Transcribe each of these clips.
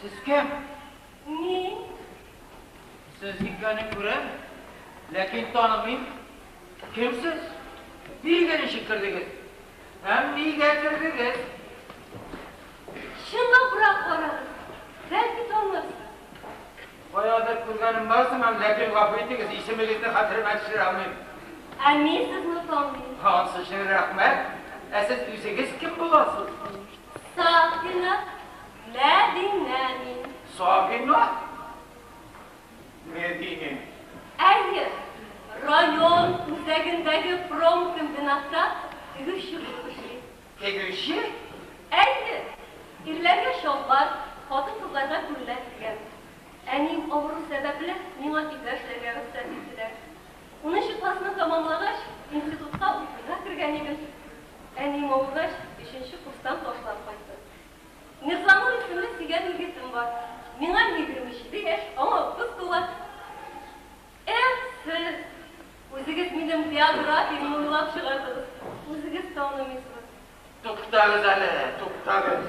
Сез кем? Мин. Сез икәнен күрәм, ләкин танымыйм. Кем сез? Бирегә ничек кердегез? Һәм нигә кердегез? Чынлабрак карагыз, бәлки танырсыз. Каядыр күргәнем бар сыман, ләкин гафу итегез, исемегезне хәтеремә төшерә алмыйм. Ә мин сезне танмыйм. Ансы өчен рәхмәт. Ә сез үзегез кем буласыз? Сафина Мәдинә мин. Сафина Мәдинә. Әйе, район үзәгендәге промкомбинатта тегүче булып эшлим. Тегүче? Әйе, ирләргә чалбар, хатын-кызларга күлмәк тегәм. Әнием авыру сәбәпле, миңа өйдә эшләргә рөхсәт иттеләр. Унынчы классны тәмамлагач, институтка укырга кергән идем. Әнием авыргач, өченче курстан ташлап кайттым. Мирзанур исемле сөйгән егетем бар. Миңа 27 яшь, аңа 30 тула. Эх, сез! Үзегез минем биографиямне уйлап чыгардыгыз, үзегез танымыйсыз. Туктагыз әле, туктагыз.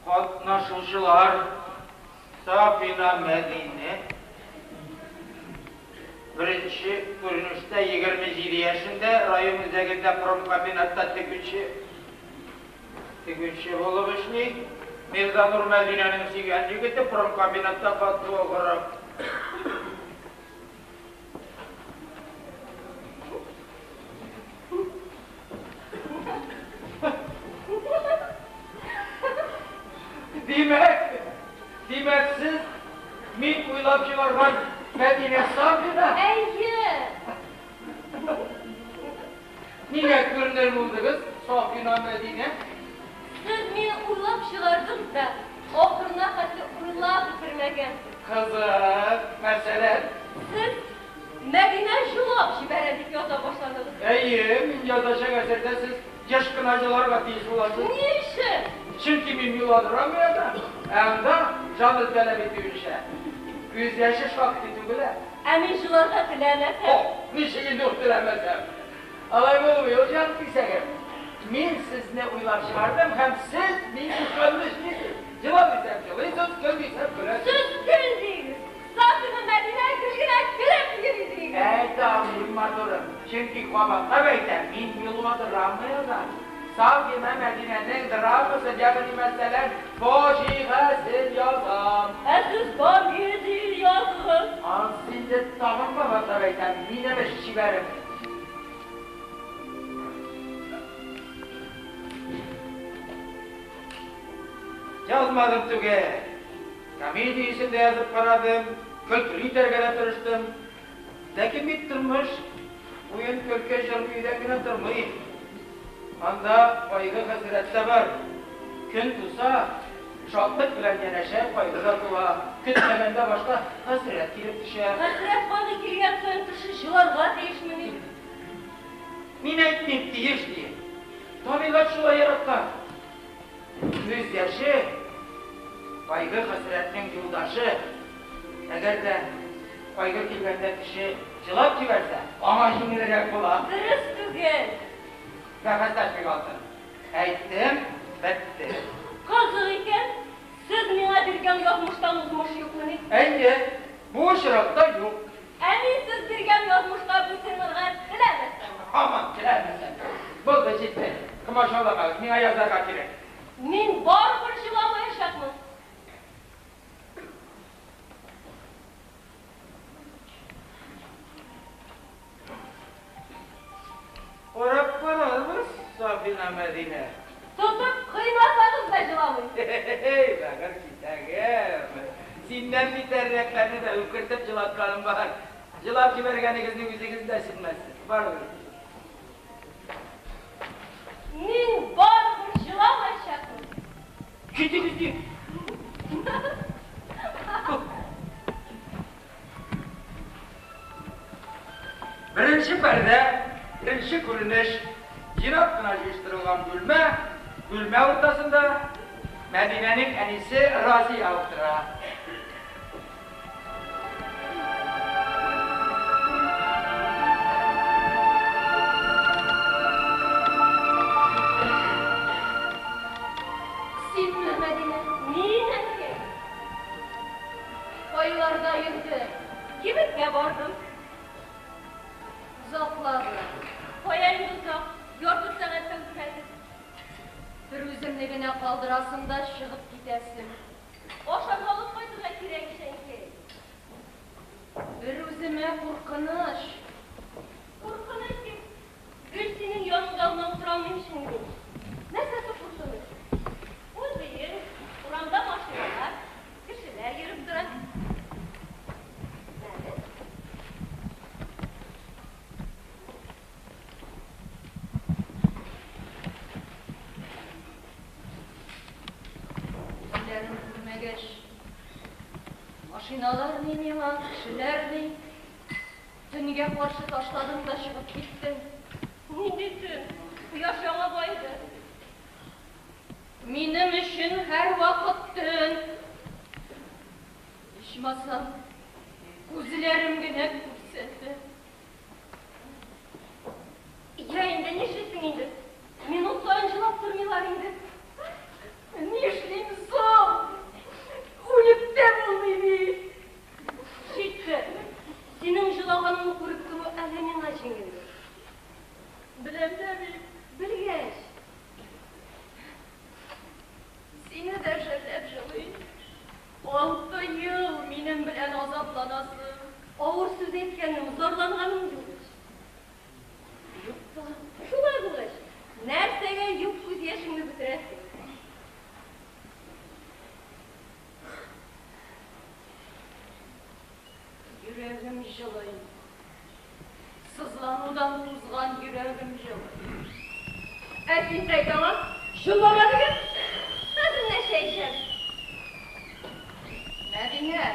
Катнашучылар Сафина Мәдинә беренче күренештә 27 яшендә район үзәгендә промкомбинатта тегүче тегүче булып эшли. Мирзанур Мәдинәнең сөйгән егете промкомбинатта фотограф. Димәк, димәк сез мин уйлап чыгарган Мәдинә Сафина? Әйе. Нигә күренер булдыгыз, Сафина Мәдинә? Сез мине уйлап чыгардыгыз да, ахырына хәтле уйлап бетермәгәнсез. Кызык, мәсәлән? Сез Мәдинә җылап җибәрә дип яза башладыгыз. Әйе, мин язачак әсәрдә сез еш кына җыларга тиеш буласыз. Ни өчен? Чөнки мин мелодрама язам, ә анда, жанр таләп итүенчә, күз яше шактый түгелә. Ә мин җыларга теләмәсәм? О, ничек инде ул теләмәсәм? Алай булмый ул, җан кисәгем. Мин сезне уйлап чыгардым һәм сез мин кушканны эшлисез. Җыла дисәм җылыйсыз, көл дисәм көләсез. Сез көл диегез. Сафина Мәдинә гел генә көлеп йөри диегез. Әйтә алмыйм, матурым. Чөнки кабатлап әйтәм, мин мелодрама язам. Сафина Мәдинәнең драмасын, ягъни мәсәлән, фаҗигасын язам. Ә сез комедия языгыз. Анысы инде тагын кабатлап әйтәм, минем эш чибәрем. Язмадым түгел. Комедиясен дә язып карадым, көлкеле итәргә дә тырыштым. Ләкин бит тормыш уен-көлке, җыр-биюдән генә тормый. Анда кайгы-хәсрәт тә бар. Көн туса, шатлык белән янәшә кайгы да туа. Көтмәгәндә башка хәсрәт килеп төшә. Хәсрәт-кайгы килгән саен кеше җыларга тиешмени? Мин әйтмим, тиеш диеп. Табигать шулай яраткан. Күз яше, кайгы-хәсрәтнең юлдашы. Әгәр дә кайгы килгәндә кеше җылап җибәрсә, аңа җиңелрәк була. Дөрес түгел. Бәхәсләшмик, алтын. Әйттем, бетте. Кызык икән, сез миңа биргән язмыштан узмыш юкмыни? Әйе, бу очракта юк. Ә мин сез биргән язмышка буйсынырга теләмәсәм? Һаман теләмәсәм. Булды, җитте. Комачауламагыз, миңа язарга кирәк. Мин барыбер җыламаячакмын. Карап карарбыз, Сафина Мәдинә. Тотып кыйнасагыз да җыламыйм. Һе-һе-һей, бәгырь кисәгем. Синнән битәррәкләрне дә үкертеп җылатканым бар. Җылап җибәргәнегезне үзегез дә сизмәссез. Барыбер. Мин барыбер җыламаячакмын. Китегез дим. Беренче пәрдә, беренче күренеш, җыйнак кына җыештырылган бүлмә, бүлмә уртасында Мәдинәнең әнисе Разия утыра. Синме, Мәдинә? генә калдырасың да чыгып китәсең. Ашарга алып кайтырга кирәк ич, әнкәй. Бер үземә куркыныч. Куркыныч дип, гел синең яныңда гына утыра алмыйм шул мин. Нәрсәсе куркыныч? Үз өең, урамда машиналар, кешеләр йөреп тора. Мәле. Үзләрен күрмәгәч, машиналар ни миңа, кешеләр ни. Төнгә каршы ташладың да чыгып киттең. Нинди төн? Кояш яңа баеды. Минем өчен һәрвакыт төн. Ичмасам, күзләрем генә күрсәтә. Я инде, нишлисең инде? Минут саен җылап тормыйлар инде. Нишлим соң? Үлеп тә булмый бит. Җитте. Синең җылаганыңны күреп тору әле миңа җиңелрәк. Беләм дә бит. Белгәч. Сине дә жәлләп җылыйм. 6 ел минем белән азапланасың. Авыр сүз әйткәнем, зарланганым юк ич. Юк та. Шулай булгач, нәрсәгә юк күз яшеңне бетерәсең? Йөрәгем җылый. Сызланудан тузган йөрәгем җылый. Ә син әйтәң, җылама диген. Хәзер менә чәй эчәм. Мәдинә,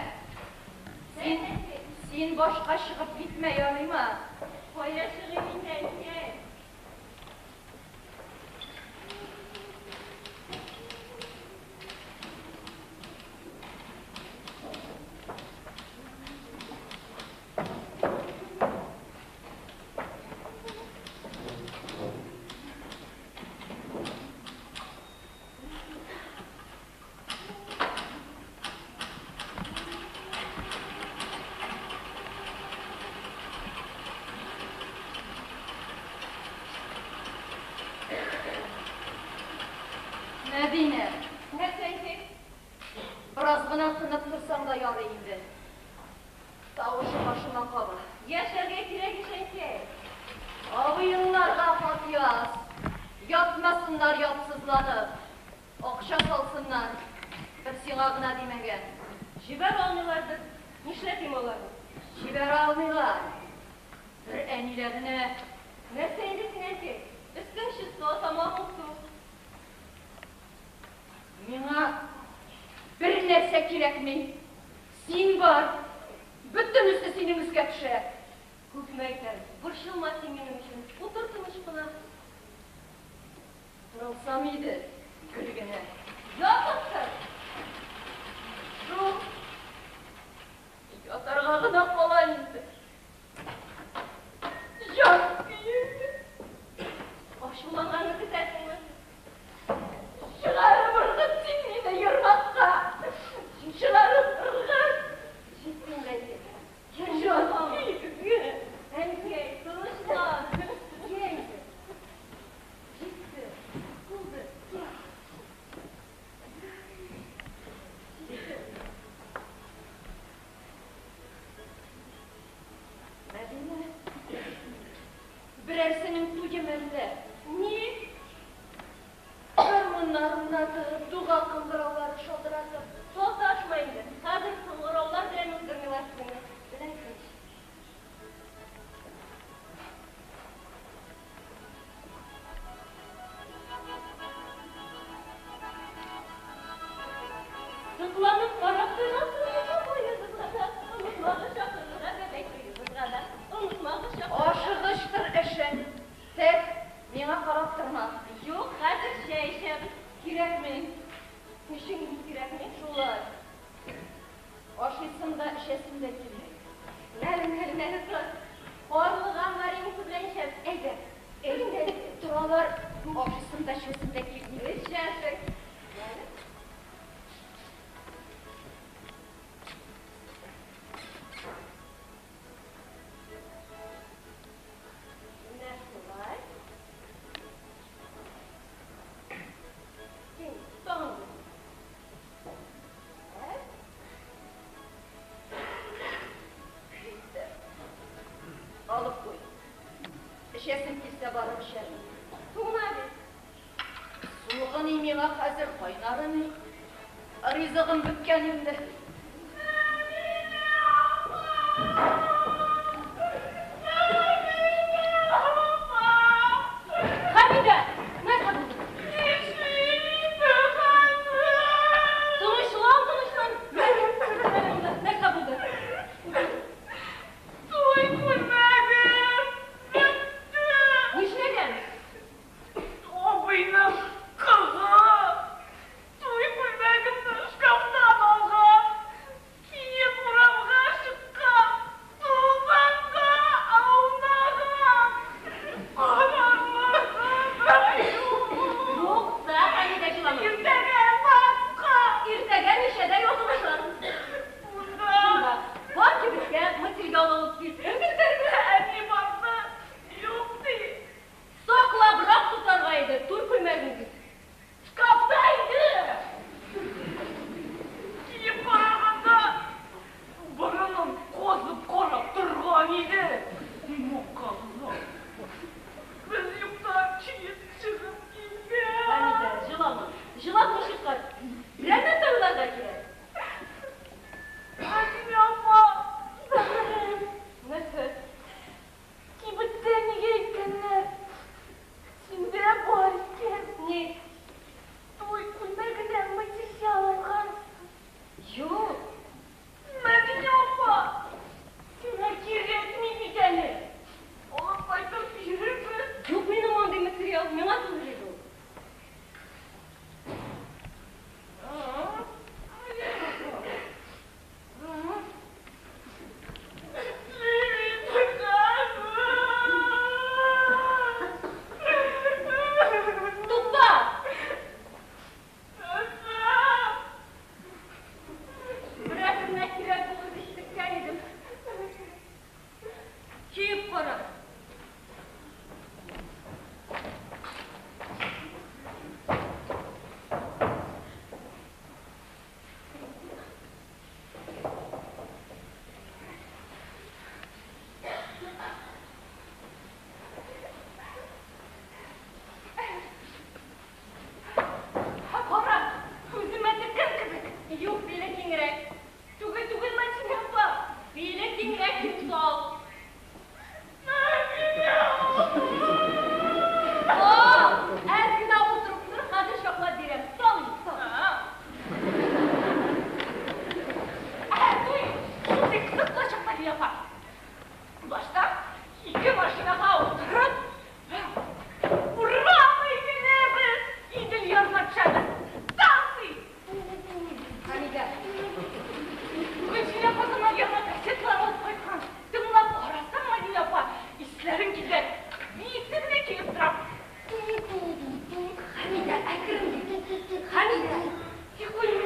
син башка чыгып китмә, ярыймы? Кая чыгыйм инде, әнкәй? Мәдинә, Нәрсә, әнкәй? бераз гына тынып торсаң да ярый инде. Тавышы башыма каба. Яшәргә кирәк ич, әнкәй. Абыеңнарга хат яз. Ятмасыннар ятсызланып. Акча салсыннар. Бер сиңа гына димәгән. Җибәрә алмыйлардыр. Нишләтим аларны? Җибәрә алмыйлар. Бер әниләренә. Нәрсә инде син, әнкәй? Өстең чиста, тамагың тук. Миңа бер нәрсә кирәкми. Син бар. Бөтенесе синең өскә төшә. Күпме әйтәм, борчылма син минем өчен. Утыр тыныч кына. Утыралсам иде, гел генә. Ятып тор. Шул. Ятарга гына кала инде. Җан көеге. Ачуланганны көтәсеңме? Чыгарып ыргыт син мине ермакка. Чыгарып ыргыт. Җитте инде, әнкәй. Җан көеге. Әнкәй, тынычлан. Я инде. Җитте. Булды. Я. Җитте. Мәдинә, берәрсенең туе мәллә? Ни? Гармуннар уйнатып, дуга кыңгыраулары шалтыратып. Саташма инде. Хәзер кыңгыраулар белән уздырмыйлар туйны. Беләсең ич. Сокланып карап торасың, туебызга да, онытмагыз чакырырга бәбәй туебызга да, онытмагыз чакырырга. Ашыгычтыр эшең. Тек миңа карап торма. Юк, хәзер чәй эчәбез. Кирәкми. Ничек инде кирәкми? Шулай. Ашыйсым да, эчәсем дә килми. Мәле, мәле, мәле, тор. Карлыган вареньесы белән эчәбез. Әйдә. Әйдә. Торалар, ашыйсым да, эчәсем дә килми. Эчәсең. Мәле. Менә шулай. Син. килсә барып эчәрмен. Сугына бит. Суыгы ни миңа хәзер, кайнары ни. Ризыгым беткән инде. Хәмидә, нәрсә булды? Тынычлан, тынычлан. Нәрсә булды? Туй күлмәгем бетте. Нишләгән? Абыйның кызы туй күлмәгемне шкафтан алган. Киеп урамга чыккан. Тузанга аунаган. Карарлыгы да юк. Тукта, Хәмидә, җылама. Иртәгә башка. Иртәгә ничәдә язылышасыз? Шунда. Шунда. Бар кибеткә материал алып кил. Әни барды. Юк ди. Саклабрак тотарга иде, туй күлмәгең бит. Шкафта иде. Киеп караганда борынын казып карап торган иде. Мукалла. Без юкта киеп чыгып киткән. Хәмидә, җылама. Җылап ничек Берәр нәрсә уйларга кирәк. Мәдинә апа, бәгырем. Нәрсә? Кибеттә нигә әйткәннәр? Синдә бар икән. Ни? Туй күлмәгенә материал алгансың. Юк. Мәдинә апа, сиңа кирәкми бит әле. Алып кайтып бирербез. Юк минем андый материал, миңа түгел иде ул. Тукта! Берәрсенә кирәк булыр дип теккән идем. Киеп кара. Кара, үземә теккән кебек. Юк, биле киңрәк. Түгел, түгел, Мәдинә апа. Биле киңрәк дип сал. Мәдинә О, әз генә утырып тор, хәзер чаклап бирәм. Сал инде, сал. Ә, туй, шундый кызык булачак, Мәдинә апа. Башта ике машинага утырып, урам әйләнәбез, Идел ярына төшәбез. Танцы! Хәмидә, Гөлсинә апасыннан яңа кассеталар алып кайткан. Тыңлап карасаң, Мәдинә апа, исләрең китәр. Биисе генә килеп тора. Хәмидә, әкрен бит. Хәмидә. Йоклыйм.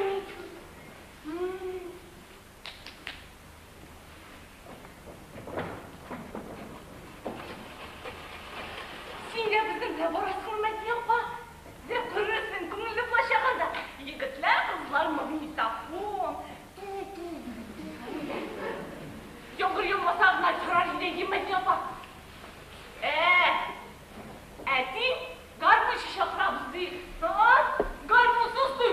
Син дә безнең белән барасыңмы, Мәдинә апа? Дә күрерсең, күңелле булачак анда. Егетләр, кызлар, магнитофон. Яңгыр яумаса гына ярар иде, Мәдинә апа. Ә, әти гармунчы чакырабыз ди. А, гармунсыз туй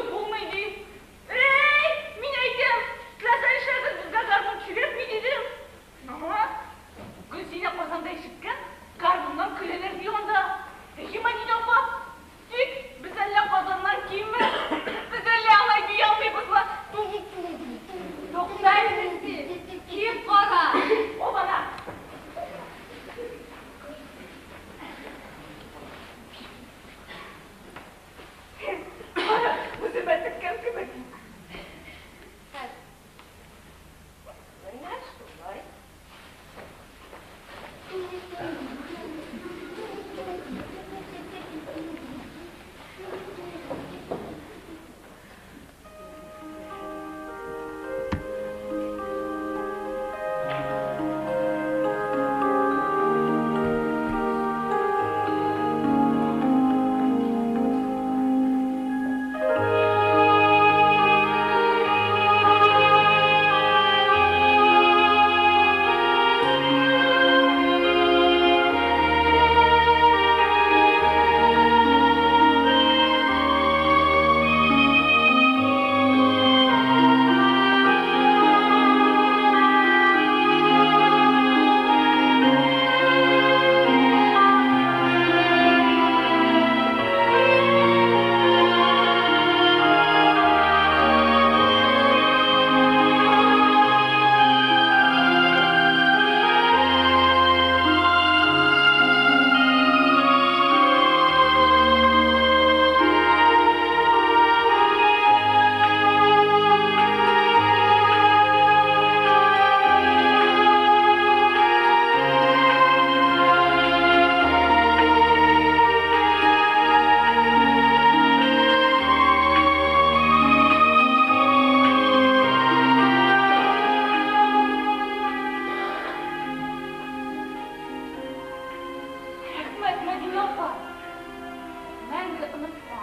Мине онытма.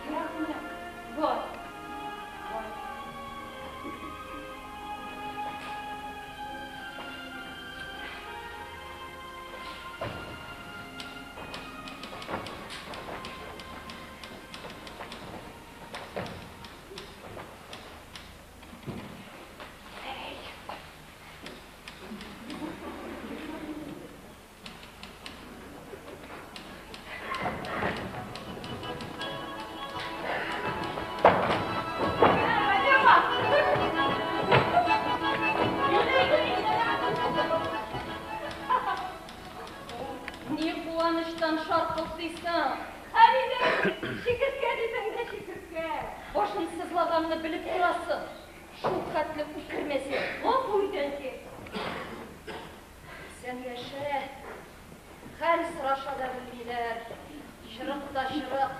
Рәхмәт. Бар. Бар. Ни куаныштан шаркылдыйсың? Хәмидә, чикерткә дисең дә чикерткә. Башын сызлаганны белеп торасың. Шул хәтле үкермәсә. Гафу ит, әнкәй. Исәнләшә. Хәл сораша да белмиләр. Чырык та чырык.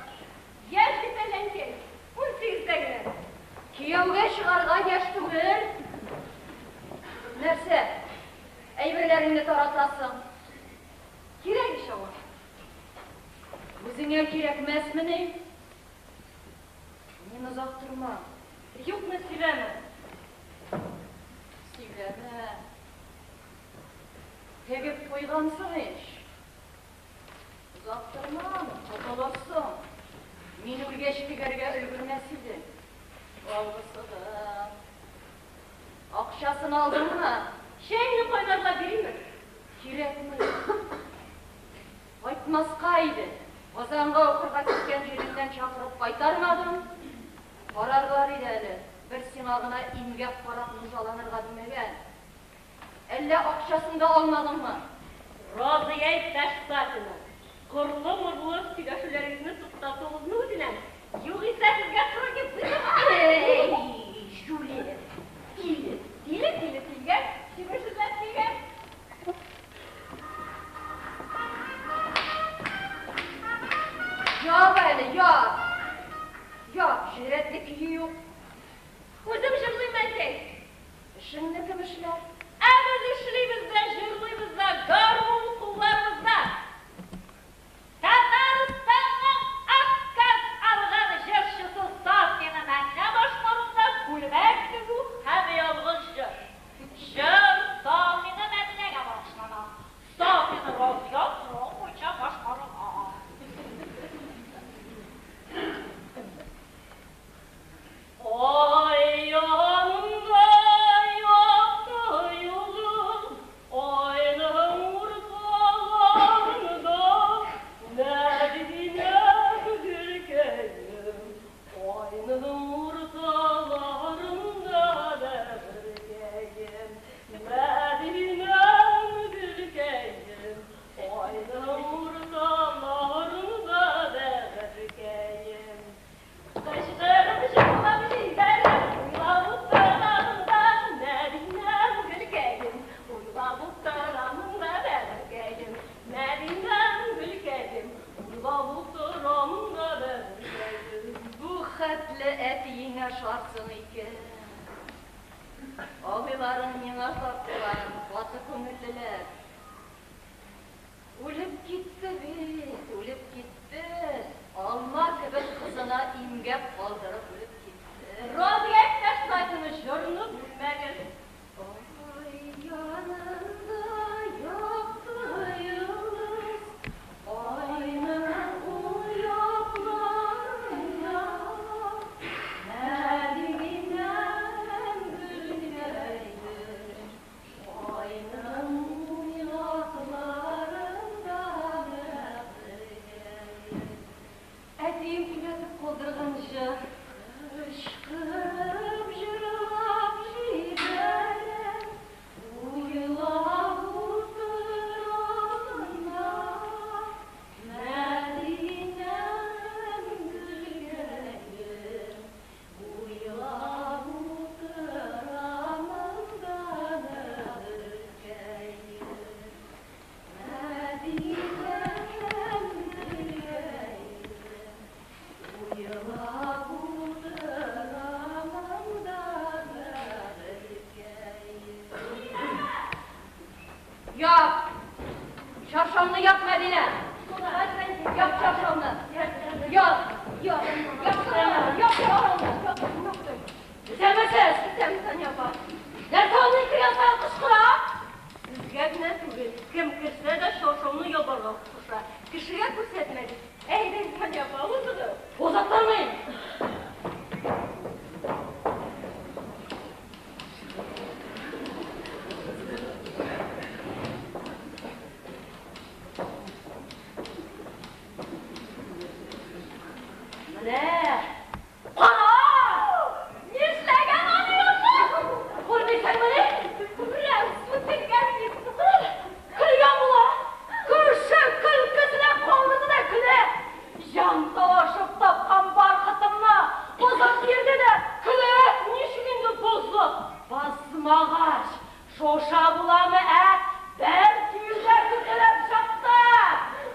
Яшь бит әле, әнкәй. 18-дә генә. Кияүгә чыгарга яшь түгел. Нәрсә? Әйберләреңне таратасың. Кирәк ич аңа. Үзеңә кирәкмәсмени? Мин озак тормам. Юкны сөйләмә. Сөйләмә. Тегеп куйгансың ич. Озак тормам, котылырсың. Мин үлгәч тегәргә өлгермәс идең. Алгысыгың. Акчасын алдыңмы? Чәйне кайнарга биримме? Кирәкми. Кайтмаска иде. Казанга укырга киткән җиреңнән чакырып кайтармадың. Карарлар иде әле. Бер сиңа гына имгәк карап нужаланырга димәгән. Әллә акчасын да алмадыңмы? Разыя иптәш Сафина, горлы-морлы сөйләшүләрегезне туктатуыгызны үтенәм. Югыйсә сезгә сроки вызова. Эй, җүләр! Тиле! Тиле, тиле, тилгән, чебеш эзләп килгән. Яп әле, яп! Яп, җөрьәтле көе юк. Үзем җырлыйм, әнкәй. Эшеңне кем эшләр? Ә без эшлибез дә, җырлыйбыз да, гармун кулларыбызда. Татарстанның атказанган җырчысы Сафина Мәдинә башкаруында күлмәк тегү һәм ялгыз җыр. Җыр Сафина Мәдинәгә багышлана. Сафина Разия соравы буенча башкарыла. Ай янында якты йолдыз, айның урталарында, Мәдинәм гөлкәем, айның урталарында бәгырькәем, Мәдинәм гөлкәем, айның урталарында бәгырькәем. Кычкырып җырлап җибәрәм, уйлап утырам да, Мәдинәм гөлкәем, уйлап утырам да, бәгырькәем, Мәдинәм гөлкәем, уйлап утырам да, бәгырькәем. Бу хәтле әтиеңә ошарсың икән. Абыйларың миңа тартылган, каты күңеллеләр. Үлеп китте бит, үлеп китте. Алма кебек кызына имгәк калдырып үлеп китте. Разия иптәш Сафина, җырны бүлмәгез. Ай янында якты йолдыз, айның ул якларында, Мәдинәм гөлкәем, айның ул якларында бәгырькәем. Әтием өйрәтеп калдырган җыр. Кычкырып җырлап җибәрәм, уйлап утырам да, Мәдинәм гөлкәем, уйлап утырам да, бәгырькәем. Мәдинәм гөлкәем, уйлап утырам язарга куша. Кешегә күрсәтмәгез. Әйдәгез, Сания апа, узыгыз. Озатламыйм. Менә! Кара! Нишләгән аны апа? Күрмисеңмени? Күрәм, сүтелгән бит. Көлгән була. Күрше көлкесенә калдырды да көлә. Җан талашып тапкан бархатымны бозып бирде дә көлә. Ничек инде бозып? Басмагач, шоша буламы, ә? Бер тиюдә көтелеп чыкты.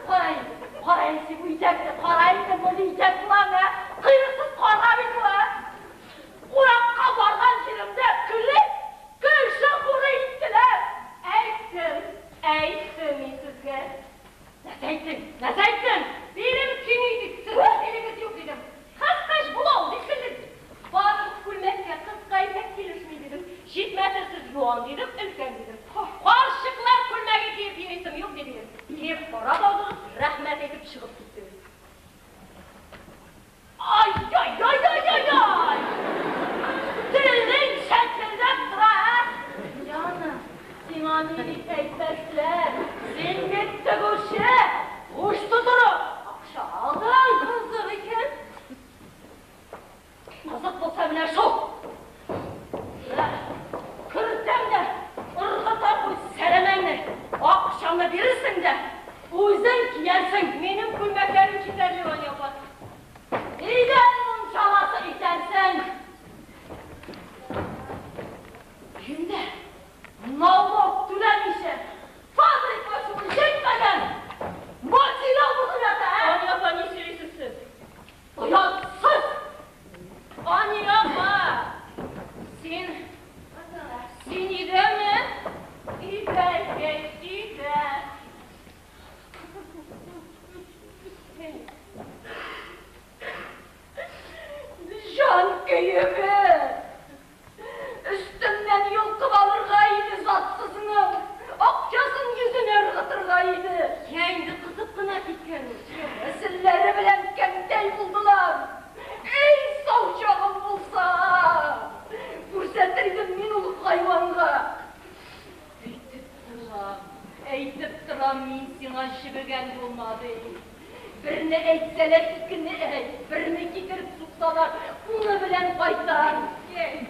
Кара инде, кара инде син бу итәкне, кара инде мондый итәк буламы, ә? Койрыксыз карга бит бу, ә? Куракка барган җиремдә көлеп, күрше хуры иттеләр. Әйттем, әйттем мин сезгә. Нәрсә әйттең? Нәрсә әйттең? Билем киң дип, сезнең билегез юк дидем. Кыскач була ул дип көлдегез. Барып күлмәккә кыска итәк килешми дидем. Җитмәсә сез юан дидем, өлкән дидем. Карчыклар күлмәге киеп йөрисем юк дидегез. Киеп карап алдыгыз, рәхмәт әйтеп чыгып киттегез. Ай-яй-яй-яй-яй-яй! Телең чәтелдәп тора, ә? Яна, сиңа ни дип әйтмәсләр? Син бит тегүче! Уш тутырып, акча алдың! Кызык икән. Кызык булса менә шул! Менә, кертәм дә, ыргыта куй сәләмәңне! Акчаңны бирерсең дә, үзең киярсең! Минем күлмәкләрем җитәрлек, Ания апа. Идән мунчаласы итәрсең! Өемдә налог түләмичә, фабрика ачуы җитмәгән! Материал бозып ята, ә? Ания апа, ни сөйлисез сез? Оятсыз! Ания апа! Син, син өйдәме? Өйдә, әнкәй, өйдә. Җан көеге! Өстемнән йолкып алырга иде затсызның, акчасын йөзенә ыргытырга иде. Я инде кызып кына киткән ул. Нәселләре белән кәнтәй булдылар. Эй, сау чагым булса! Күрсәтер идем мин ул хайванга. Әйтеп торам, әйтеп торам, мин сиңа җебегән булма дим. Берне әйтсәләр, икене әйт, берне китереп суксалар, уны белән кайтар.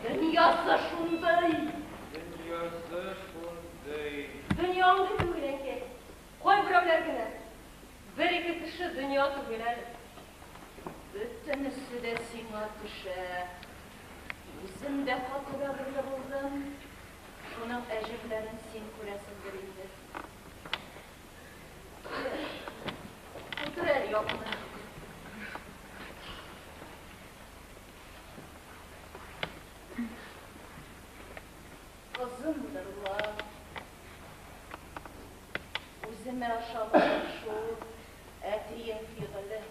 Дөньясы шундый. Дөньясы шундый. Дөнья андый түгел, әнкәй. Кайберәүләр генә. Бер-ике кеше дөнья түгел әле. Бөтенесе дә сиңа төшә. Үзем дә каты бәгырьле булдым. Шуның әҗерләрен син күрәсеңдер инде. Утыр әле якынрак. Кызымдыр ла. Үземә ошамаган шул әтиең фигыле.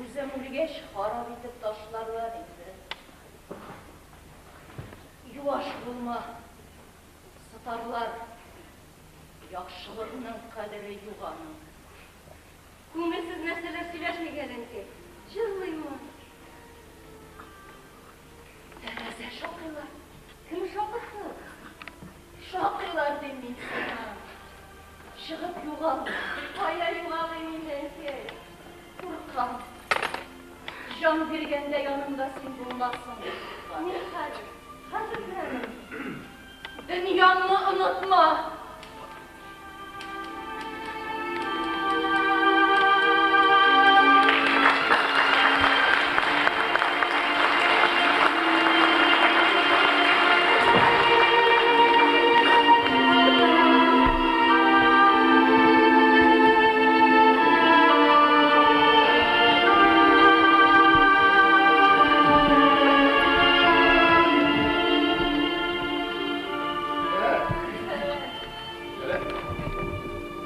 Үзем үлгәч харап итеп ташларлар инде. Юаш булма, сытарлар. Яхшылыкның кадере юк аның. Күңелсез нәрсәләр сөйләшмик әле, әнкәй. Җырлыймы? Тәрәзә шакыйлар. Кем шакысын? Шакыйлар дим мин сиңа. Чыгып югал. Кая югалыйм инде, әнкәй? Куркам. Җан биргәндә янымда син булмассың дип куркам. Мин хәзер, хәзер керәмен. Дөньяңны онытма.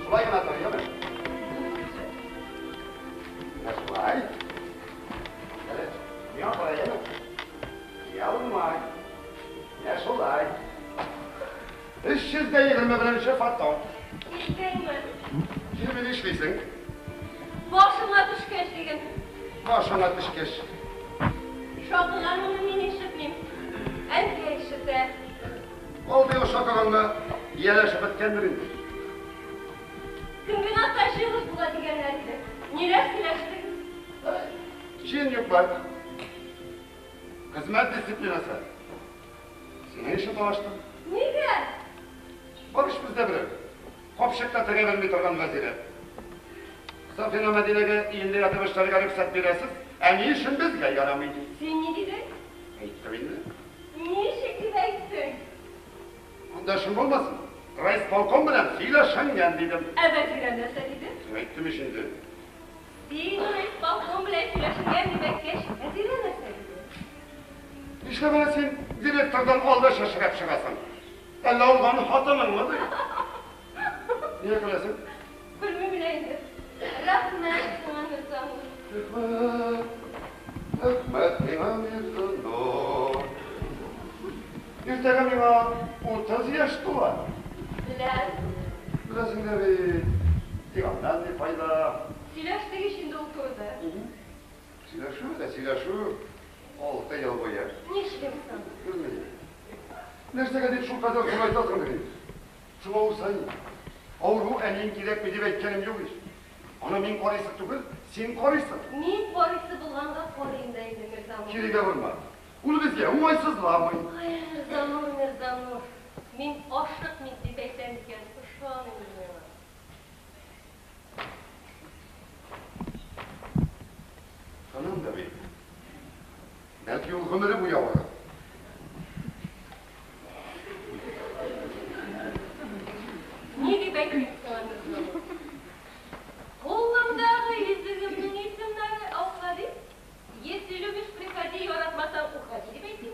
Шулай гына тор, яме? Менә шулай. Әле, миңа кара, яме? Ялмай. Менә шулай. 321 фотон. Әнкәйме? Белми нишлисең? Башыңа төшкәч диген. Башыңа төшкәч. Шакыганыңны мин ишетмим. Әнкәй ишетә. Алдый шакыганга ияләшеп беткәндер инде. Комбинатта җыелыш була дигәннәр иде. Ниләр сөйләштегез? Җыен юк бар. Хезмәт дисциплинасы. Синең өчен талаштым. Нигә? Бар эш бездә берәү. Капчыкта тегә белми торган Вәзирә. Сафина Мәдинәгә өендә ятып эшләргә рөхсәт бирәсез, ә ни өчен безгә ярамый ди. Син ни дидең? Әйттем инде. Ничек дип әйттең? Анда эшем булмасын. Райисполком белән сөйләшенгән дидем. Ә Вәзирә нәрсә диде? Әйттем ич инде. Син райисполком белән сөйләшенгән дип әйткәч, Вәзирә нәрсә диде? Нишләп әнә син директордан алда шәшерәп чыгасың? Әллә ул аның хатыныңмы ди? Нигә көләсең? Белмим генә инде. Рәхмәт сиңа, Мирзанур. Рәхмәт, рәхмәт миңа, Мирзанур. Иртәгә миңа 30 яшь тула. Беләм. Беләсең дә бит. Тик аннан ни файда? Сөйләштек ич инде ул турыда. Сөйләшү дә сөйләшү 6 ел буе. Нишлим соң? Белмим. Нәрсәгә дип шул кадәр зурайтасың бит? Шуңа усай. Авыру әниең кирәкми дип әйткәнем юк ич. Аны мин карыйсы түгел, син карыйсың. Мин карыйсы булганга карыйм да инде, Мирзанур. Кирегә барма. Ул безгә уңайсызламый. Ай, Мирзанур, Мирзанур. Мин ашыкмыйм дип әйтәм икән, ышан инде миңа. Ышанам да бит. Бәлки ул гомере буе авырыр. Ни дип әйтим сиңа, Мирзанур? Кулымдагы йөзегемнең исемнәре Әүхәди. Если любишь, приходи, яратмасаң, уходи дип әйтим.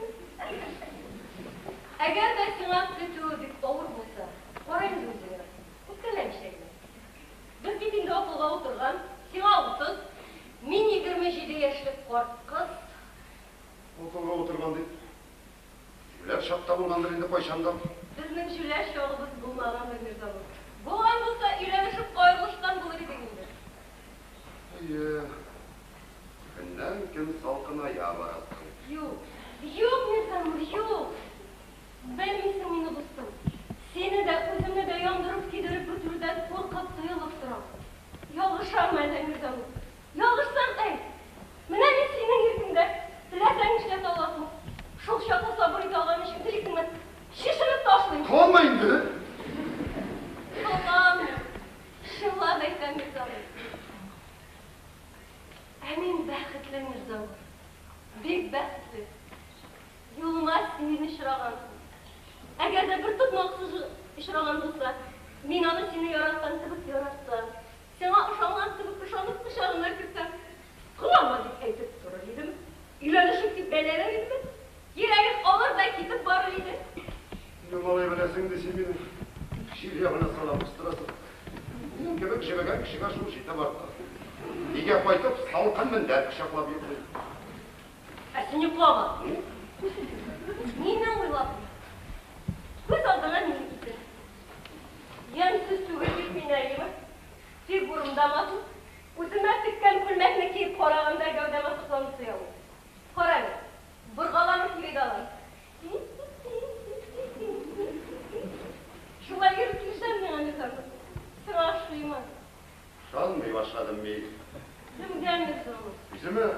Әгәр дә сиңа көтүе бик авыр булса, кара инде үзеңә. Үпкәләмичә генә. Без бит инде акылга утырган, сиңа 30, мин 27 яшьлек карт кыз. Акылга утырган дип. Җүләр чакта булгандыр инде кайчандыр. Безнең җүләр чагыбыз булмагандыр, Мирзанур. Булган булса, өйләнешеп аерылышкан булыр идек инде. Әйе. Көннән көн салкыная барасың. Юк, юк, Мирзанур, юк. Белмисең мине, дустым. Сине дә, үземне дә яндырып, көйдереп бетерүдән куркып, тыелып торам. Ялгышаммы әллә, Мирзанур? Ялгышсаң, әйт. Менә мин синең иркеңдә. Теләсәң нишләтә аласың. Шул чаклы сабыр итә алган өчен телисеңме? Чишенеп ташлыйм. Кыланма инде. Кыланмыйм. Чынлап әйтәм, Мирзанур. Ә мин бәхетле, Мирзанур. Бик бәхетле. Юлыма син очрагансың. Әгәр дә бер тотнаксыз очраган булса, мин аны сине яраткан кебек яратсам, сиңа ышанган кебек ышанып кочагына керсәм, кыланма дип әйтеп торыр идем. Өйләнешик дип бәйләнер идеме? Кирәген алыр да китеп барыр иде. Инде малай беләсең инде син мине. Җил ягына салам кыстырасың. Минем кебек җебегән кешегә шул җитеп арта. Өйгә кайтып, салкын мендәр кочаклап йоклый. Ә син йоклама. Мине уйлап. Күз алдыңа мине китер. Ямьсез түгел бит мин, әйеме? Фигурам да матур. Үземә теккән күлмәкне киеп караганда гәүдәмә сокланып туя ул. Кара әле, боргаланып йөри дә алам. Шулай йөреп килешәм миңа, Мирзанур. Сиңа ошыймы? Ышанмый башладым мин. Кемгә, Мирзанур? Үземә.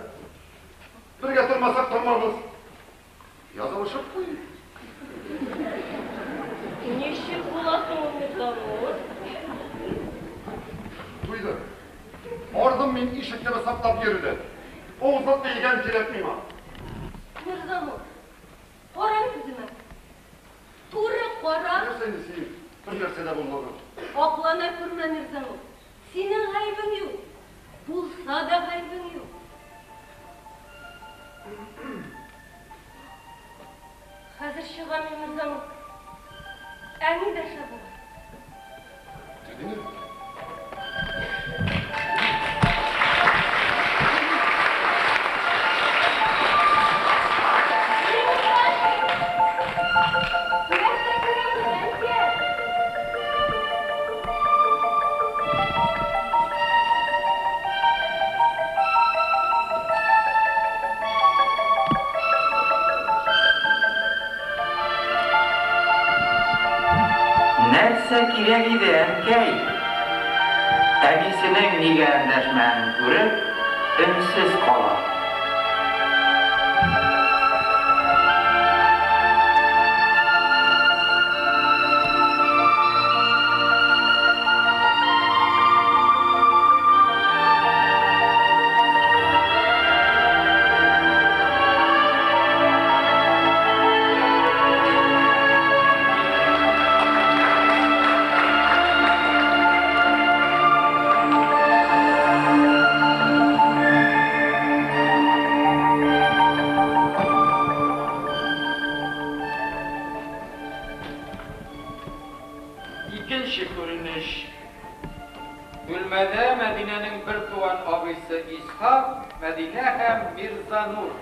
Бергә тормасак тормабыз. Язылышып куй. Ничек була соң ул, Мирзанур? Туйды. Ардым мин ишек төбе саклап йөрүдән. Авызлыкны йөгән кирәк миңа. Мирзанур, кара күземә. Туры кара. Нәрсә инде син? Бер нәрсә дә булмаган. Аклана күрмә, Мирзанур. Синең гаебең юк. Булса да гаебең юк. Хәзер чыгам мин, Мирзанур. Әни дәшә бугай. Әниме? Нәрсә күрәм, әнкәй? Нәрсә кирәк иде, әнкәй? Әнисенең нигә эндәшмәгәнен күреп, өнсез кала. Икенче күренеш. Бүлмәдә Мәдинәнең бертуган абыйсы Исхак, Мәдинә һәм Мирзанур.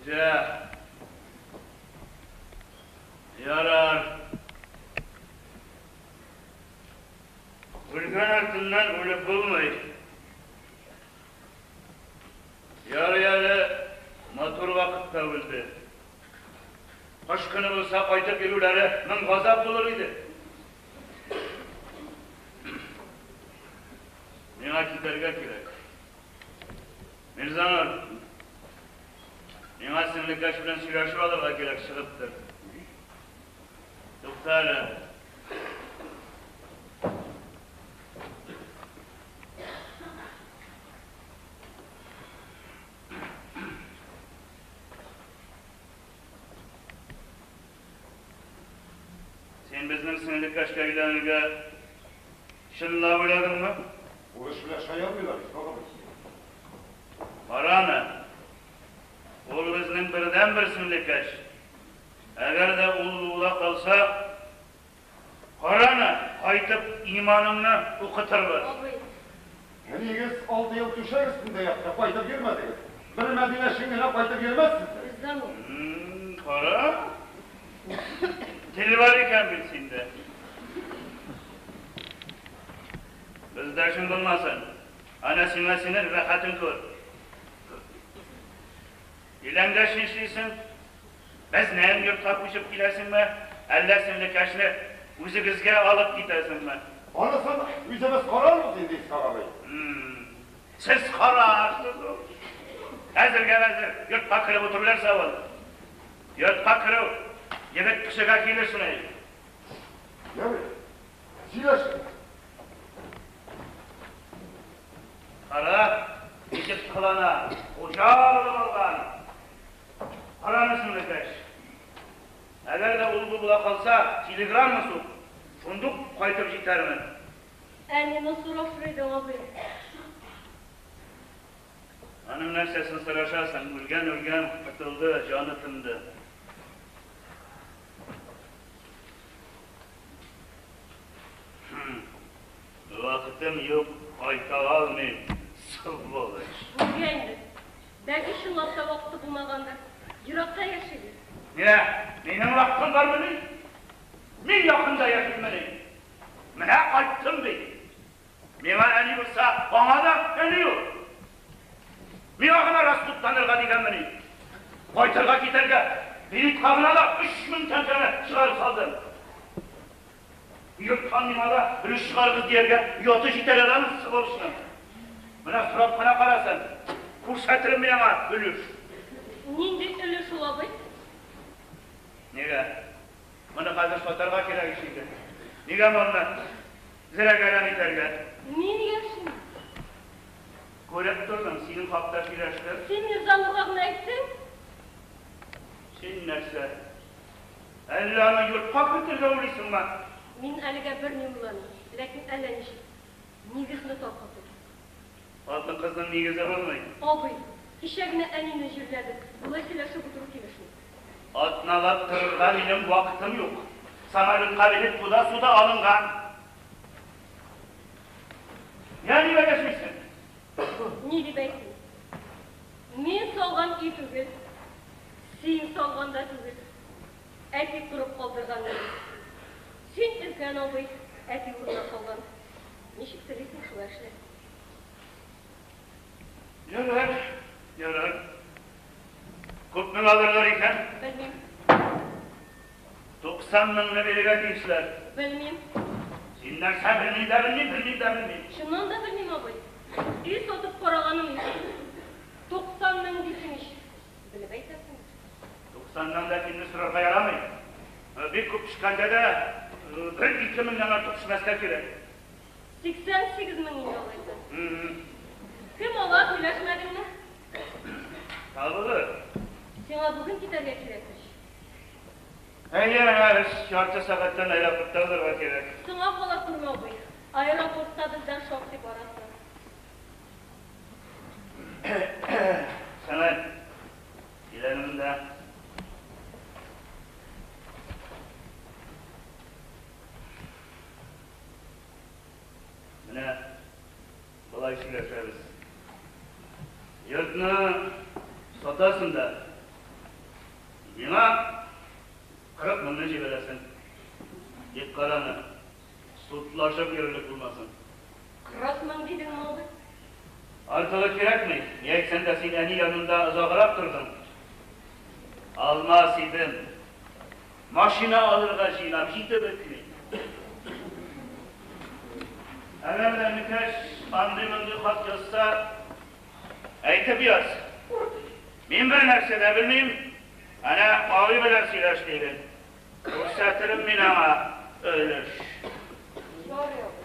Җә. Ярар. Үлгән артыннан үлеп булмый. Ярый әле матур вакытта үлде. Кыш көне булса, кайтып йөрүләре мең газап булыр иде. Миңа китәргә кирәк. Мирзанур, миңа сеңлекәш белән сөйләшеп алырга кирәк, чыгып тор. Тукта әле. Син безнең сеңлекәшкә өйләнергә чынлап уйладыңмы? Ул эш белән шаярмыйлар, Исхак абый. Кара аны. Ул безнең бердәнбер сеңлекәш. Әгәр дә ул була калса, кара аны, кайтып иманыңны укытырбыз. Абый. Әниегез алты ел түшәк өстендә ятты, кайтып йөрмәдегез. Бер Мәдинә өчен генә кайтып йөрмәссездер. Мирзанур. Кара. Тел бар икән бит синдә. Бездә шул булмасын. Әнә сиңа синең рәхәтен күр. Өйләнгәч нишлисең? Безнең йортка күчеп киләсеңме, әллә сеңлекәшне үзегезгә алып китәсеңме? Анысын үзебез карарбыз инде, Исхак абый. Сез карарсыз ул. Хәзергә хәзер йортка кереп утыру нәрсә ул? Йортка керү егет кешегә килешми. Ярый, сөйләшербез. Кара, ничек кылана, хуҗа булып алган. Караны, сеңлекәш. Әгәр дә ул-бу була калса, телеграмма сук, шундук кайтып җитәрмен. Әнине сорашыр идең, абый. Аның нәрсәсен сорашасың, үлгән, үлгән, котылды, җаны тынды. Вакытым юк, кайта алмыйм, сволочь. Нигә инде? Бәлки чынлап та вакыты булмагандыр. Еракта яши бит. Нигә? Минем вакытым бармыни? Мин якында яшиммени? Менә кайттым бит. Миңа әни булса, аңа да әни ул. Миңа гына расхутланырга дигәнмени? Кайтырга китәргә билетка гына да 3000 тәңкәне чыгарып салдым. Йорттан миңа да өлеш чыгарыгыз дияргә ояты җитәр әле аның, сволочның. Менә сорап кына карасын, күрсәтермен мин аңа өлеш. Нинди өлеш ул, абый? Нигә? Моны хәзер сатарга кирәк ич инде. Нигә малны? Зрә әрәм итәргә. Мин яшим. Күреп тордым, синең хакта сөйләштем. Син Мирзанурга гына әйттең? Син нәрсә? Әллә аны йортка кертергә уйлыйсыңмы? Мин әлегә берни уйламыйм, ләкин әллә ничек нигезне таркату. Хатын-кызның нигезе булмый. Абый, кичә генә әнине җирләдек. Болай сөйләшеп утыру килешми. Атналап торырга минем вакытым юк. Самолетка билет туда-суда алынган. Я нигә дәшмисең? Ни дип әйтим? Мин салган өй түгел, син салган да түгел. Әти корып калдырган нигез. Син өлкән абый, әти урынына салган. Ничек телисең, шулай эшлә. Ярар, ярар. Күпме алырлар икән? Белмим. 90 меңне бирергә тиешләр. Белмим. Син нәрсә белмим дә белмим, белмим дә белмим. Чыннан да белмим, абый. Өй сатып караганым юк. 90 мең дисең ич. Белеп әйтәсеңме? 90-нан да кимне сорарга ярамый. Бик күп төшкәндә дә бер-ике меңнән артык төшмәскә кирәк. 88 мең инде алайса. Кем ала, сөйләшмәдеңме? Табылыр. Сиңа бүген китәргә кирәк ич. Әйе, әнә ярты сәгатьтән аэропортта булырга кирәк. Соңга кала күрмә, абый. Аэропортта бездән шактый барасың. Сәмәд, кил әле монда. Менә болай сөйләшәбез. Йортны сатасың да, миңа 40 меңне җибәрәсең. Тик караны, судлашып йөрерлек булмасын. 40 мең дидеңме, абый? Артыгы кирәкми. Ни әйтсәң дә, син әни янында озаграк тордың. Алмас идем. Машина алырга җыенам, җитеп бетми. Әгәр дә энекәш андый-мондый хат язса, әйтеп яз. Мин бер нәрсә дә белмим, әнә абый белән сөйләш, диген. Күрсәтерем мин аңа өлеш. Ярый, абый.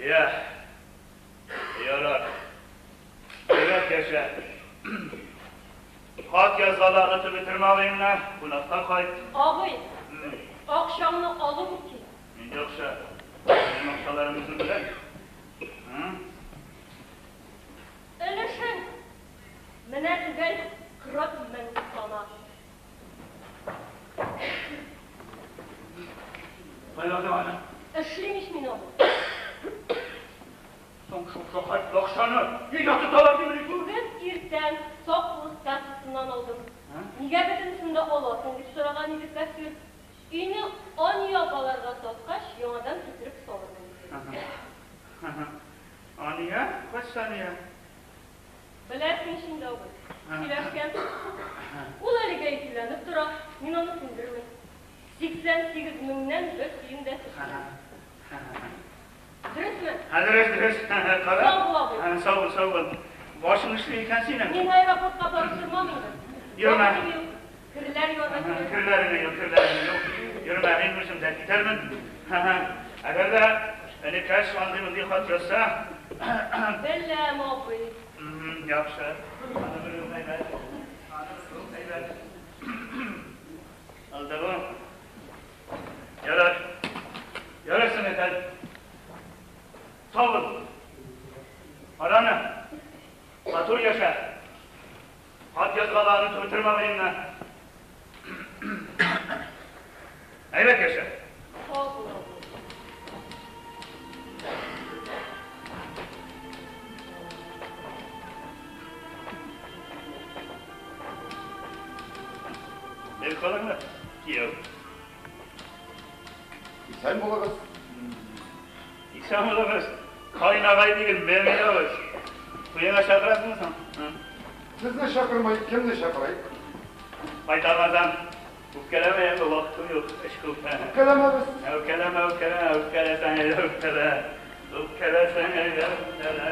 Я, ярар. Әйбәт яшә. Хат язгалы онытып бетермә абыеңны, кунакка кайт. Абый, акчаңны алып ук кил. Нинди акча? Минем акчаларым үзем белән. Өлешең менә төгәл 40 мең сана. Кая алдың аны? Эшлим ич мин, абый. Соң шушы хәтле акчаны өйдә тоталар димени? Бүген иртән саклык кассасыннан алдым. Нигә бөтенесен дә аласың, дип сораган иде кассир. Өйне Ания апаларга саткач, яңадан китереп салырмын, диде. Ания? Кайсы Ания? Беләсең ич инде, абый. Сөйләшкәнсез. Ул әлегә икеләнеп тора, мин аны күндермим. 88 меңнән бер тиен дә төшми. Дөресме? Дөрес, дөрес. Кара. Сау бул, абый. Сау бул, сау бул. Башың эшли икән синең. Мин аэропортка барып тормам инде. Йөрмә. Вакытым юк. Керләр юарга кирәк. Керләреңне ю, керләреңне ю. Йөрмә, мин үзем дә китәрмен. Әгәр дә энекәш андый-мондый хат язса. Беләм, абый. Яхшы. Аны белү әйбәт. Аны белү әйбәт. Алды бу. Ярар. Ярар, сеңелкәй. Сау бул. Караны. Матур яшә. Хат язгалы онытып бетермә абыеңны. Әйбәт яшә. Сау бул, абый. Бел калыңмы, кияү? Исән булыгыз. Исән булыгыз. Кайнагай диген, Мөмин абыз. Туеңа чакырасыңмы соң? Сезне чакырмый, кемне чакырыйк? Кайтармасам, үпкәләмә инде, вакытым юк, эш күп. Үпкәләмәбез. Үпкәләмә, үпкәләмә, үпкәләсәң, әйдә үпкәлә. Үпкәләсәң әйдә, үпкәлә.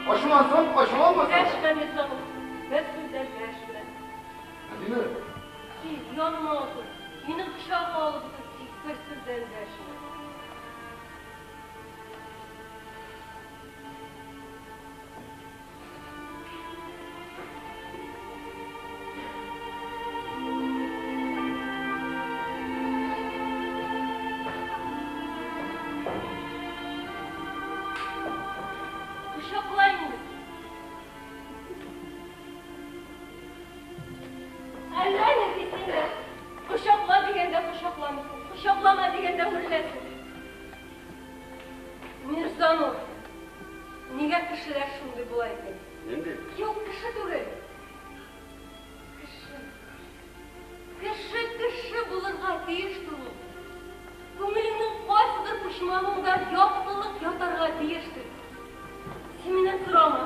Ачулансам, ачуланмасам. Дәшмә, Мирзанур. Бер сүз дә дәшмә. Мәдинә. Кил, яныма утыр. Минем кочагыма алып утыр, тик бер сүз дә эндәшмә. Кочакла инде. Әллә ни син дә. Кочакла дигәндә кочакламыйсың, кочаклама дигәндә үреләсең. Мирзанур, нигә кешеләр шундый була икән? Нинди? Юк, кеше түгел. Кеше. Кеше кеше булырга тиеш түгел. Күңелеңнең кайсыдыр почмагында яктылык ятарга тиештер. Син миннән сорама.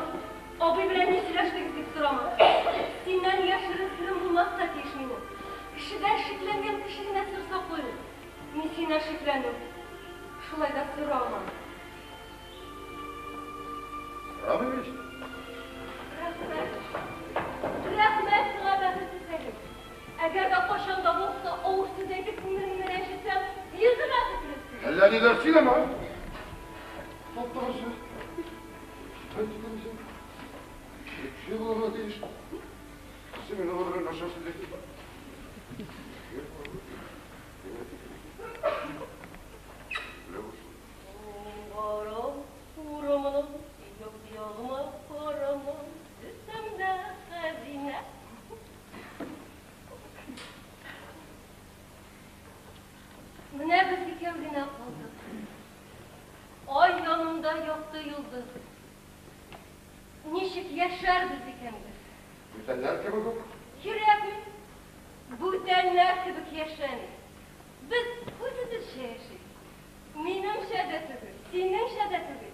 Абый белән ни сөйләштегез дип сорама. Синнән яшерен серем булмаска тиеш минем. Кешедән шикләнгән кеше генә сер саклый ул. Мин синнән шикләнәм. Шулай да сорама. Сорамыйм ич. Рәхмәт. Рәхмәт сиңа, бәхетсез әни. Әгәр дә кайчан да булса авыр сүз әйтеп күңелеңне рәнҗетсәм, йөземә төкерерсең. Әллә ниләр сөйләмә. Таптыгыр сүз. Әйтеп Кеше булырга тиеш. Син мине белән начар сүз әйтеп. Барам урамына, як-ягыма карама, өстемдә хәзинә. Менә без икәү генә калдык. Ай янында якты йолдыз. Ничек яшәрбез икән без? Бүтәннәр кебек үк. Кирәкми. Бүтәннәр кебек яшәмик. Без үзебезчә яшик. Минемчә дә түгел, синеңчә дә түгел.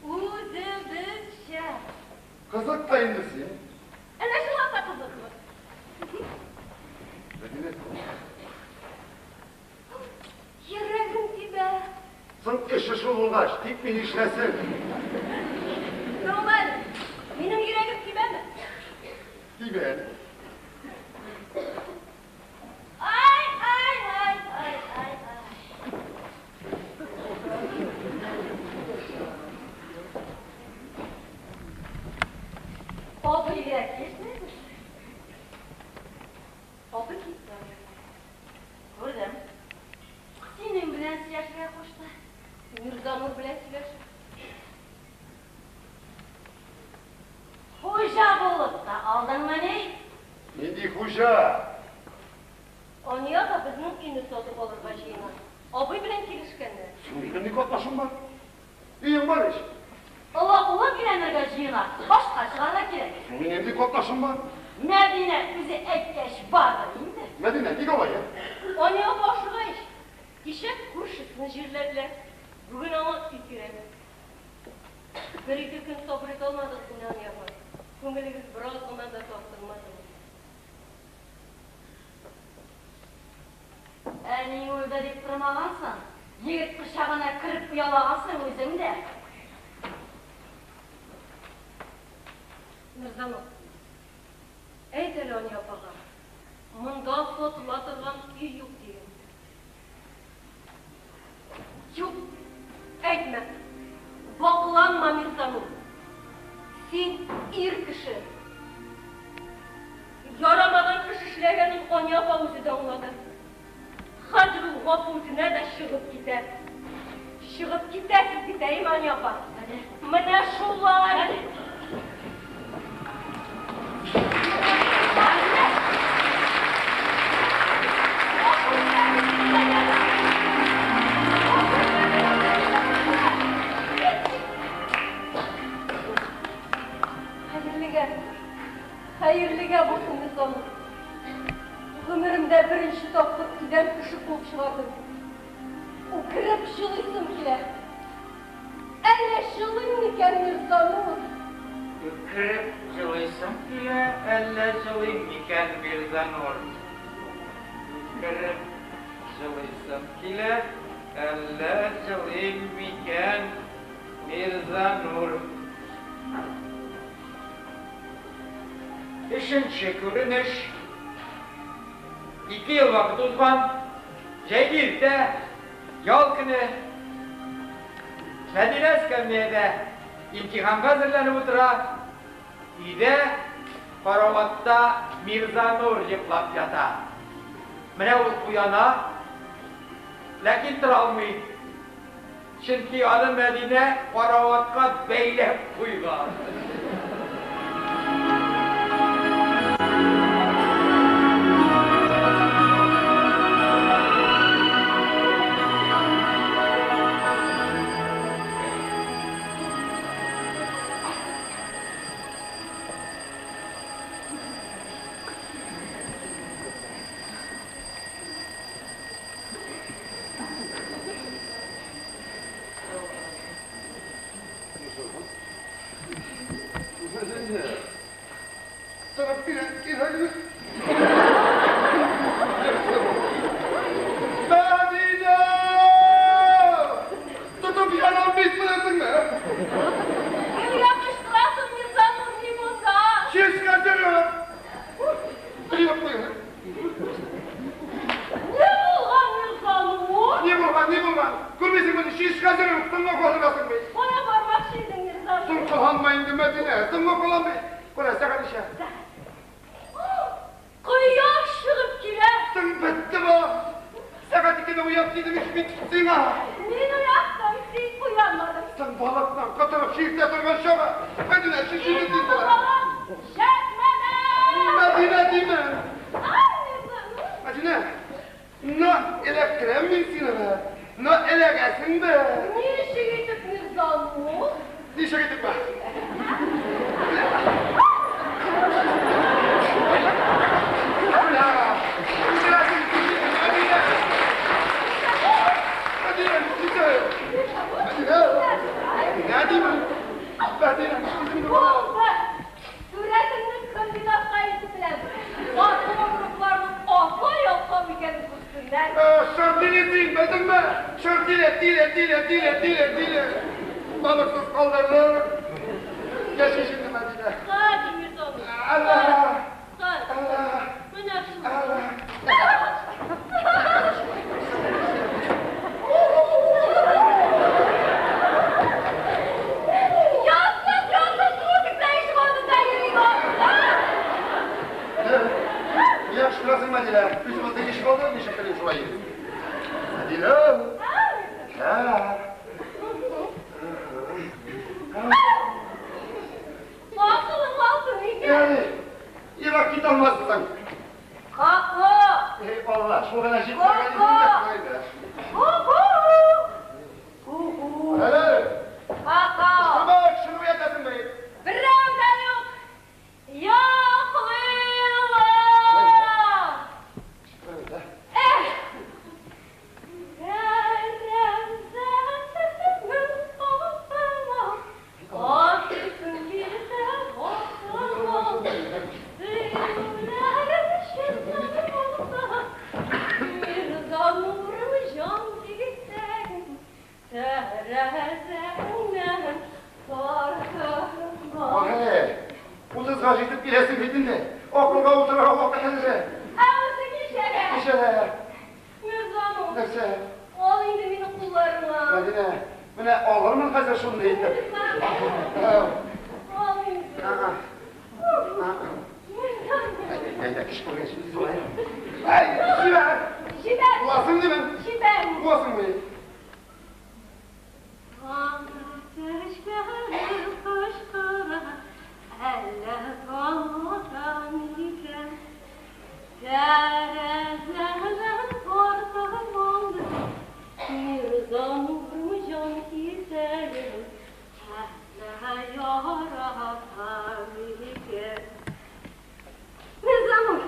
Үзебезчә. Кызык та инде син. Әнә шулай да кызыкмы? Мәдинә. Йөрәгем тибә. Соң эше шул булгач, тик мин нишләсен? Тыңла әле. Минем йөрәгем тибәме? Тибә әле. Ай, ай, ай, ай, ай, ай. Абыйга килешмәдез. Абый китте. Күрдем. Синең белән сөйләшергә кушты. Мирзанур белән сөйләшеп. Хуҗа булып та алдыңмыни? Нинди хуҗа? Ания да безнең өйне сатып алырга җыена. Абый белән килешкәннәр. Соң минем ни катнашым бар? Өең бар ич. Олы улым өйләнергә җыена, башка чыгарга кирәк. Соң минем ни катнашым бар? Мәдинә үзе әйткәч бардыр инде. Мәдинә, ник алай, ә? Ания апа ашыга ич. Кичә күршесен җирләделәр. Бүген аңа өй кирәк. Бер-ике көн сабыр итә алмадыгыз инде, Ания апа. Күңелегез бераз гына да тартылмадымы? Әниең үлде дип тормагансың, егет кочагына кереп оялагансың үзең дә. Мирзанур, әйт әле Ания апага, монда сатыла торган өй юк диген. Юк, әйтмә. Вакланма, Мирзанур. Син ир кеше. Ярамаган эш эшләгәнен Ания апа үзе дә аңлады. Хәзер ул гафу үтенә дә чыгып китә. Чыгып китәсез бит, әйеме, Ания апа? Менә шулай. Хәерлегә, хәерлегә булсын, Мирзанур. Гомеремдә беренче тапкыр өйдән кеше куып чыгардым. Үкереп җылыйсым килә. Әллә җылыйм микән, Мирзанур? Үкереп җылыйсым килә, әллә җылыйм микән, Мирзанур? Үкереп җылыйсым килә, әллә җылыйм микән, Мирзанур? Өченче күренеш. 2 ел вакыт узган. Җәйге иртә, ял көне. Мәдинә эскәмиядә имтиханга әзерләнеп утыра. Өйдә караватта Мирзанур йоклап ята. Менә ул уяна, ләкин тора алмый. Чөнки аны Мәдинә караватка бәйләп куйган. Мәдинә! Тотып янам бит, беләсеңме? Кемгә кычкырасың, Мирзанур, мин монда. Чишкә йөреп! Тыеп куй. Ни булган, Мирзанур? Ни булган, ни булган? Күрмисеңме, чишкә йөреп, тыңга калдырасың бит. Кая бармакчы идең, Мирзанур? Соң кыланма инде, Мәдинә, соңга калам бит. Кара, сәгать ничә? Кояш чыгып килә. Соң бетте бу. Сәгать икене уят дидем ич мин сиңа. Мин уяттым, син уянмадың. Соң балыктан котырып чиртә торган чагы. Мәдинә, чишенде тиз була. Җәтмәдә! Мәдинә димен. Ай, Мирзанур! Мәдинә, на эләктерәм мин сине бе. На эләгәсең бе. Ничек итеп, Мирзанур? Ничек итеп бе? Менә, үтерәсең син мине, Мәдинә. Мәдинә, ничек? Мәдинә, Мәдинә димен. Мәдинә, үзеңне була. Булды! Сурәтеңне комбинатка илтеп беләм. Атомографларның ата ялкау икәнен күрсеннәр. Шыртиле син, белдеңме? Шыртиле, тиле, тиле, тиле, тиле, тиле. Балыксыз калдырдың. Яши инде, Мәдинә. Хәзер, Мирзанур. Алла! Хәзер. Алла! Менә шул. Алла! Ятсыз, ятсыз, трусикта ишегалдында йөри бу. Нигә кычкырасың, Мәдинә? Үзебезнең ишек алды, ничек телим шулай йөрим. Мәдинә! Ә. Акылың алтын икән. Ягъни, ерак китә алмассың. Ка-ка! Эй, Алла, шул гына җитмәгән иде инде, Ходай. Ку-ку! Ку-ку! Әле, Ка-ка! кычкырма, кешене уятасың бит. Берәү дә юк! Йоклыйлар! Кычкыра бит, ә? Эх! Тәрәзәнең артына Ашыйсың килсә башыңа, Сөюләрем чыннан булса, Мирзанурым җан дисәң, Тәрәзәңнән тартылма. Әле, утызга җитеп киләсең бит инде. Акылга утырырга вакыт әле. Ә үзе ничәдә? Ничәдә? Мирзанур, Нәрсә? ал инде мине кулларыңа. Мәдинә, менә алырмын хәзер шундый итеп. Әү. Ал инде. Ага. Мирзанур. Әйдә, кеше күргәнче шулай. Әй, җибәр! Җибәр! Куасың димен. Җибәр! Куасың бит. Таң кычкыра, әллә таң ата микән? Тәрәзәдән тартып алды, Мирзанурым җан кисәгем, әллә ярата микән? Мирзанур,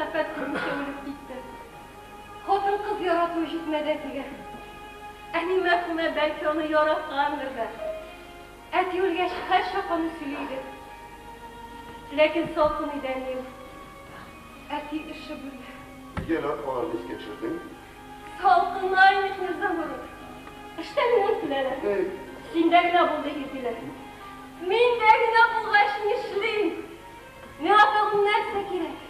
мәхәббәт күрмичә үлеп китте. Хатын-кыз ярату җитмәде әтигә. Әни мәрхүмә бәлки аны яраткандыр да. Әти үлгәч, һәрчак аны сөйли иде. Ләкин салкын иде әнием. Әти өшеп үлде. Нигә әле аларны искә төшердең? Салкыннар, Мирзанур. Эштә миннән көләләр. Синдә генә булды ир диләр. Миндә генә булгач нишлим? Миңа тагын нәрсә кирәк?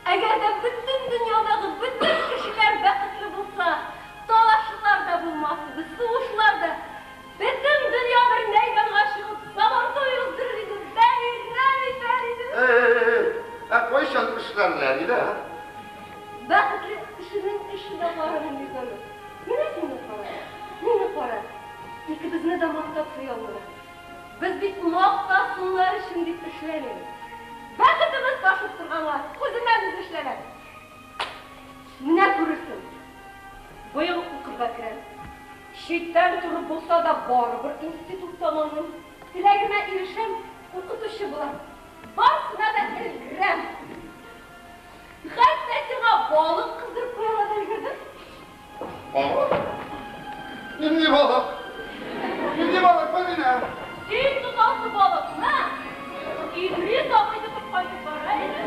Әгәр дә бөтен дөньядагы бөтен кешеләр бәхетле булса, талашлар да булмас иде, сугышлар да. Бөтен дөнья бер мәйданга чыгып, Сабантуй уздырыр иде, бәйрәм итәр иде. Эй, ә кайчан эшләрләр иде, ә? Бәхетле кешенең эше дә бар аның, Мирзанур. Менә сине кара, мине кара. Икебезне дә мактап туя алмыйлар. Без бит мактасыннар өчен дип эшләмибез. Бәхетебез ташып торганга, үзеннән-үзе эшләнә. Менә күрерсең. Быел укырга керәм. Читтән торып булса да барыбер институт тәмамлыйм. Теләгемә ирешәм, укытучы булам. Барысына да өлгерәм. Хәтта сиңа балык кыздырып куярга да өлгердем. Балык? Нинди балык? Нинди балык, Мәдинә? Син тотасы балыкны Идрис абый тотып кайтып бара иде.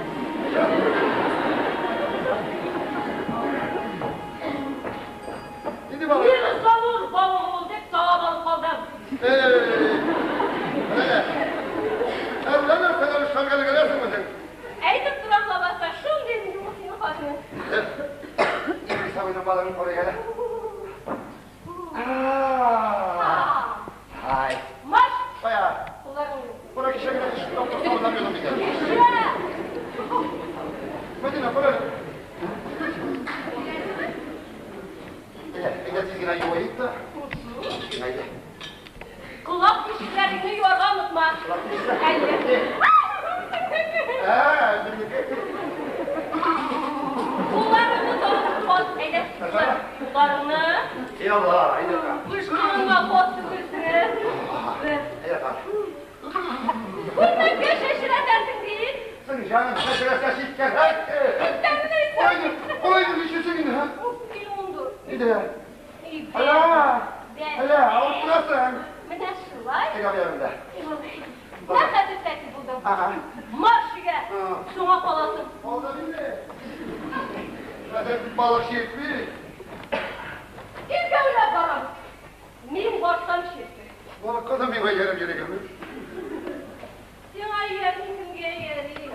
Нинди балык? Мирзанур балыгы ул дип савап алып калдым. Эй, менә. Әллә нәрсәләр эшләргә өлгерәсең үзең. Әйтеп торам лабаса, шундый мин синең хатының. Идрис абыйның балыгын карыйк әле. Ай. Марш! Кая? Кулларыңны ю. Кара кичә генә ишек тапкыр сабыннан юдым бит әле. Кичә! Мәдинә, кара әле. Әйдә, әйдә тиз генә юыйк та. Әйдә. Колак тишекләреңне юарга онытма. Әйе. Ә, минеке. Кулларыңны тагын бат, әйдә. Кулларыңны. Ялла, әйдә. Мышкылыңа бат түгелсең. Әйдә, кара. Күлмәккә чәчрәтәсең бит. Соң, җаным, чәчрәсә читкәрәк. Тәмле. Куйды, куйды, нишлисең инде, һа? Килүеңдер. Әйдә. Әлә, әлә, авырттырасың. Менә шулай. Әйдә, әйдә. Рәхәт тәти булдым. Ага. Марш өйгә. Соңа каласың. Алда инде. Хәзер балык җитми. Икәүләп барабыз. Мин барсам чиртер. Балыкка да миңа ияреп йөрергәме? Сиңа иярми, кемгә иярим?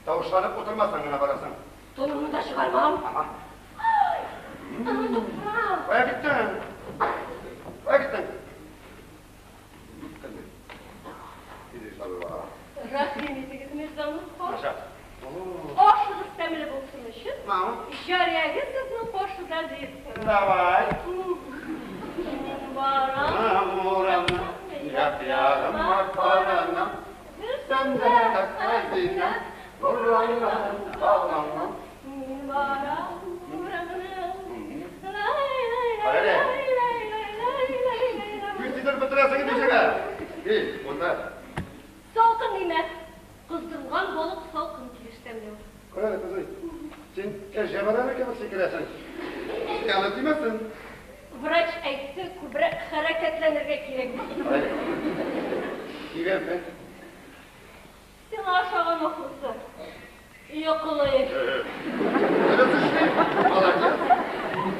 Тавышланып утырмасаң гына барасың. Тонымны да чыгармам. Ага. Ай, онытып торам. Кая киттең? Кая киттең? Идрис абый бара. Рәхим итегез, Мирзанур хан. Наша. Ашыгыз тәмле булсын өчен, Мам. җариягез сезнең каршыда дип тора. Давай. Мин барам. Урамны, як-ягыма каранам. Сәндә хәзинә, урамнан каламам. Мин барам урамнан. Кара әле. Күз тидереп бетерәсең инде үзеңә. Эй, монда. Салкын димә. Кыздырылган балык салкын килеш тәмле ул. Кара әле, кызый. Син кәҗә бәрәне кебек сикерәсең. Зыяны тимәсен. Врач әйтте, күбрәк хәрәкәтләнергә кирәк дип. Кара әле. Тигәнме? Сиңа ашаган ахрысы. Йокылы. Дөрес эшли. Молодец.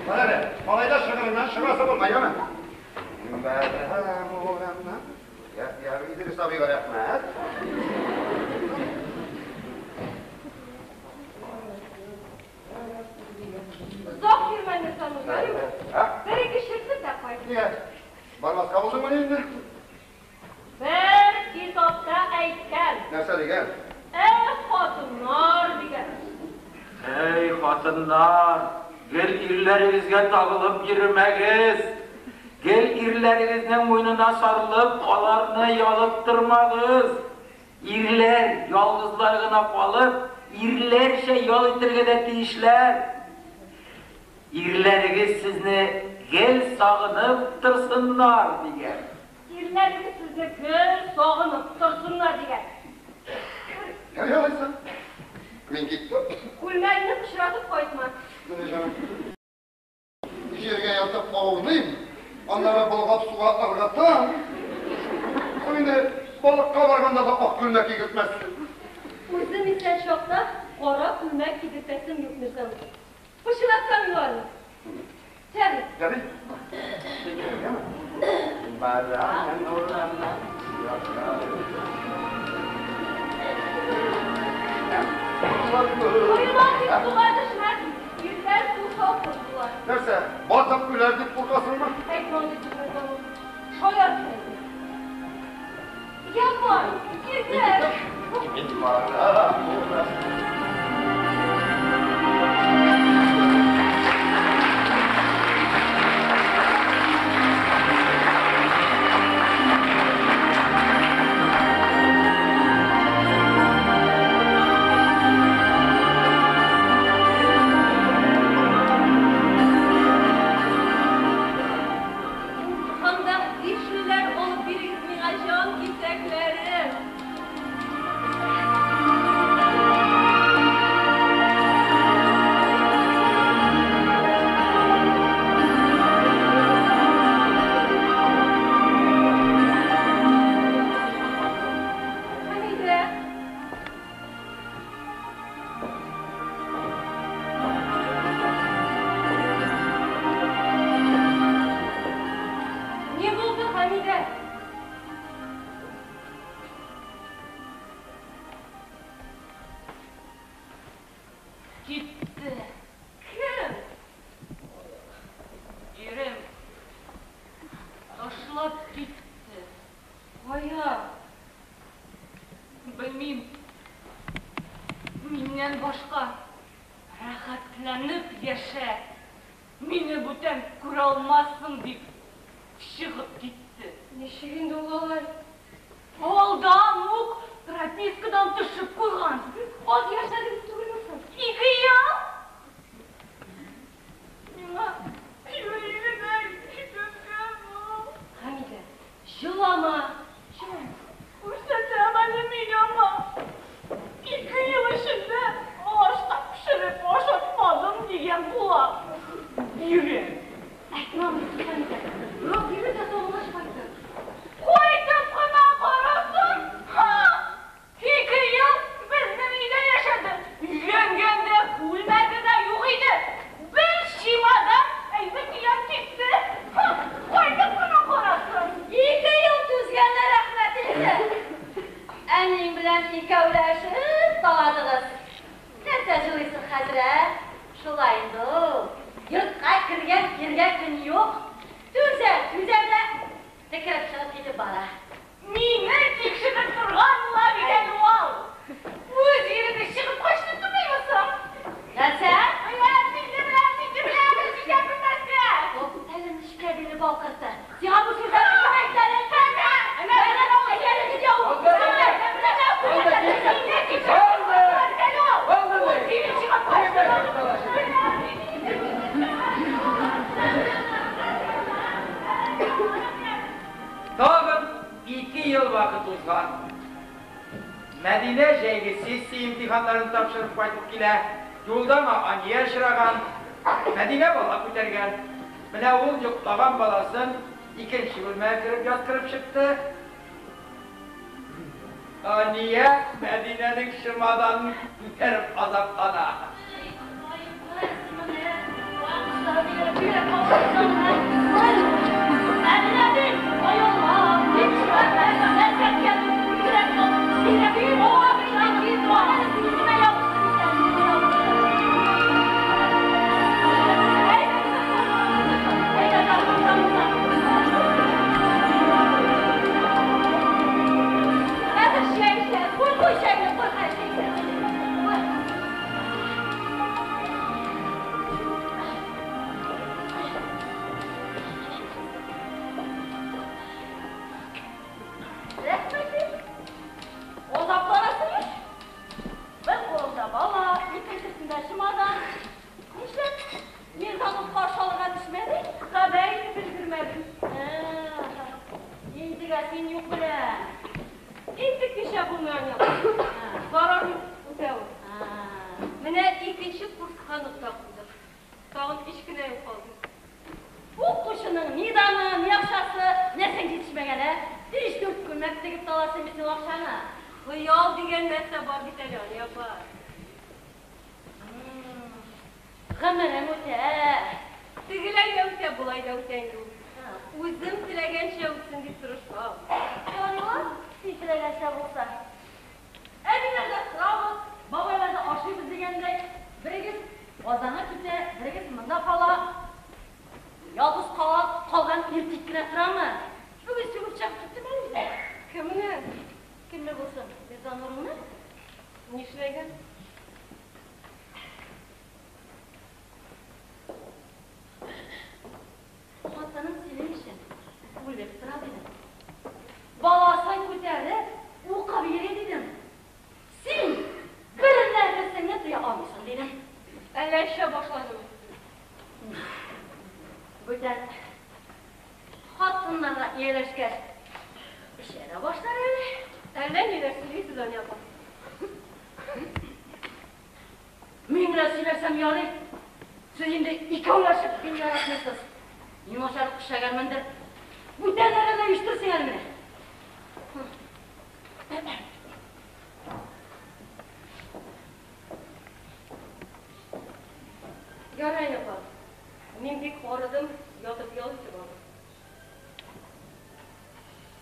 Кара әле, малайда чыгырыннан чыгасы булма, яме? Барам урамнан. Я, Идрис абыйга рәхмәт. Озак йөрмә, Мирзанур, ярыймы? Ә? Бер-ике чиртеп тә кайт. Нигә? Бармаска булдыңмыни инде? Бер китапта әйткән. Нәрсә дигән? Эй, хатыннар дигән. Эй, хатыннар, гел ирләрегезгә тагылып йөрмәгез. Гел ирләрегезнең муенына сарылып, аларны ялыктырмагыз. Ирләр ялгызлар гына калып, ирләрчә ял итәргә дә тиешләр. Ирләрегез сезне гел сагынып торсыннар дигән. Ирләрегез сезне гел сагынып торсыннар дигән. Ярый алайса. Мин киттем. Күлмәгеңне пычратып кайтма. Менә җаным. Җиргә ятып ауныйм, аннары болгап суга ыргытам. Соң инде балыкка барганда да ак күлмәк кигертмәссең. Үзем исән чакта кара күлмәк кигертәсем юк, Мирзәвит. Пычратсам юармын. Ярый. Ярый. Коена дип суга төшмәс, ирләр су салкын була. Нәрсә, батып үләр дип куркасыңмы? Әйтмә андый сүз, Мирзәвит. Шаяртма инде. Я бар, ирләр. Мин барам. Имтиханда бишлеләр алып бирегез миңа, җан кисәкләрем. Хәмидә. Ни булды, Хәмидә? Китте. Кем? Ирем. Ташлап китте. Кая? Белмим. Миннән башка рәхәтләнеп яшә. Мине бүтән күрә алмассың дип чыгып китте. Ничек инде ул алай? Алдан ук пропискадан төшеп куйган. Аз яшәдегез түгелме соң? 2 ел. Миңа юри генә китергә бу. Хәмидә, җылама. Җылама. Күрсәтәм әле мин аңа. 2 ел эчендә аш та пешереп ашатмадым дигән була. Ирем. Әйтмә андый сүз, Хәмидә. Бераз йөре дә сагынгач кайтыр. Кайтып кына карасын. Ха! 2 ел безнең өйдә яшәде. Өйләнгәндә күлмәге дә юк иде. Бер чемодан әйбер төяп китте. Ха! Кайтып кына карасын. 2 ел түзгәнне рәхмәт инде. Әниең белән икәүләшеп таладыгыз. Нәрсә җылыйсың хәзер, ә? Шулай инде ул. Йортка кергән иргә көн юк. Түзә, түзә дә текереп чыгып китеп бара. Мине тикшереп торган була бит әле ул. Үз иреге чыгып качты түгелме соң? Нәрсә? Беләм, инде беләм, инде беләм, җитә белмәскә. Әле нечкә биле бал кырты. Сиңа бу сүзләрне кем әйтте әле? Әнә, әнә, Тагын 2 ел вакыт узган. Мәдинә җәйге сессия имтиханнарын тапшырып кайтып килә. Юлда аңа Ания очраган. Мәдинә бала күтәргән. Менә ул йоклаган баласын икенче бүлмәгә кереп яткырып чыкты. Ания Мәдинәнең чемоданын күтәреп азаплана. Ял дигән нәрсә бар бит әле, Ания апа. Гомерең үтә. Тегеләй дә үтә, болай да үтә инде ул. Үзем теләгәнчә үтсен дип тырышам. Ярый ла, син теләгәнчә булса. Әбиләрдә торабыз, бабайларда ашыйбыз дигәндәй, берегез Казанга китә, берегез монда кала. Ялгыз кала калган ир тик кенә торамы? Бүген сүгеп чыгып киттеме үзе? Кемне? Кемне булсын? Мирзанурыңны? Нишләгән? Хатының синең өчен үлеп тора дидем. Баласын күтәреп, укып йөри дидем. Син бер нәфесеңне тыя алмыйсың дидем. Әллә эчә башладымы? Бүтән хатыннарга ияләшкәч, эчә дә башлар әле. Әллә ниләр сөйлисез, Ания апа. Мин генә сөйләсәм ярый. Сез инде икәүләшеп мине яратмыйсыз. Мин начар эшләгәнмендер. Бүтәннәрне дә оештырсың әле менә. Ярый, Ания апа. Мин бик арыдым, ятып ял итеп алыйм.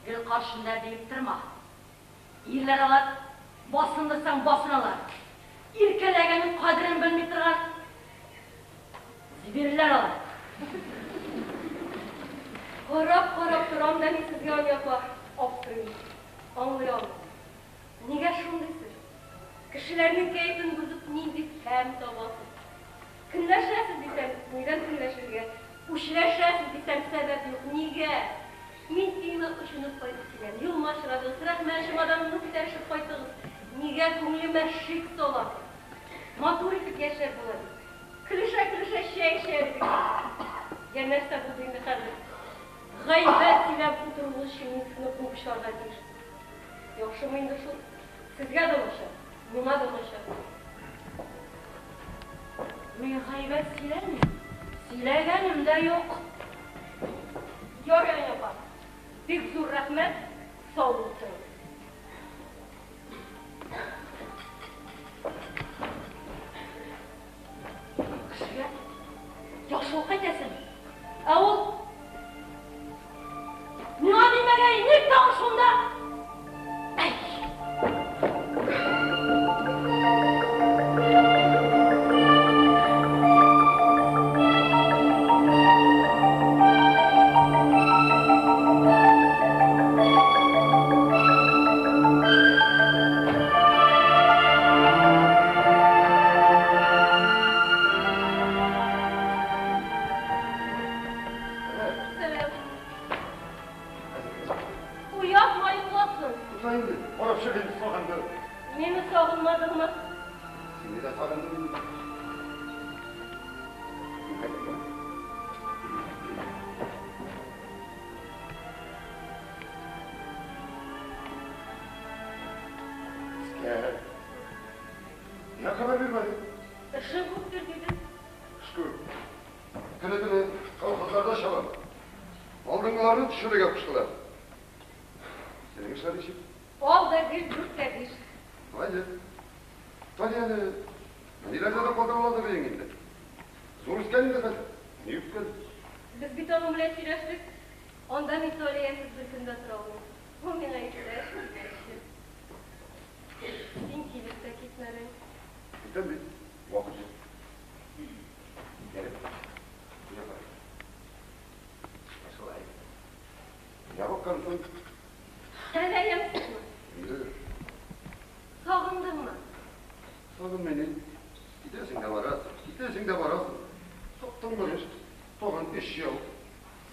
Гел каршында биеп торма. Ирләр алар басындырсаң басыналар. Иркәләгәннең кадерен белми торган зверьләр алар. Карап-карап торам да мин сезгә, Ания апа, аптырыйм. Аңлый алмыйм. Нигә шундый сез? Кешеләрнең кәефен бозып нинди тәм табасыз? Көнләшәсез дисәм, нидән көнләшергә? Үчләшәсез дисәм, сәбәп юк. Нигә? Мин өемә очынып кайтып киләм. Юлыма очрадыгыз, рәхмәт, чемоданымны күтәрешеп кайттыгыз. Нигә күңелемә шик саласыз? Матур итеп яшәп була бит. Көлешә-көлешә чәй эчәр идек. Я нәрсә булды инде хәзер? Гайбәт сөйләп утыруыгыз өчен мин сезне куып чыгарга тиеш. Яхшымы инде шул? Сезгә дә начар, миңа да начар. Мин гайбәт сөйләмим, сөйләгәнем дә юк. Ярый, Ания апа, бик зур рәхмәт, сау булып торыгыз. Кешегә яхшылык әйтәсең, ә ул миңа димәгәй, ник тагын шунда? Әй! Сәлам. Уятма, йокласын. Тукта инде, барып чык инде, сагындым. Мине сагынмадыңмы? Сине дә сагындым инде. Мин кайтам. Искәр. Нигә хәбәр бирмәдең? Эшең күптер, диде. Эш күп. Көне-төне колхозларда чабам. Алдынгыларны төшерергә куштылар. Синең эшләр ничек? Ал да гел, дүрт тә биш. Молодец. Талияне әниләрдә дә калдыра аладыр идең инде. Зур үскән инде хәзер. Ни үскән? Без бит аның белән сөйләштек. Анда мин Талиясез бер көн дә тора алмыйм. Ул миңа иптәш, җитәкче. Син килеп тә китмәдең. Китәм бит. Вакыт юк. Әле. Менә кара. Шулай. Ябыккансың. Әллә ямьсезме? Инде. Сагындыңмы? Сагынмый ни. Китәсең дә барасың, китәсең дә барасың. Тоттың бер эш, тагын өч ел.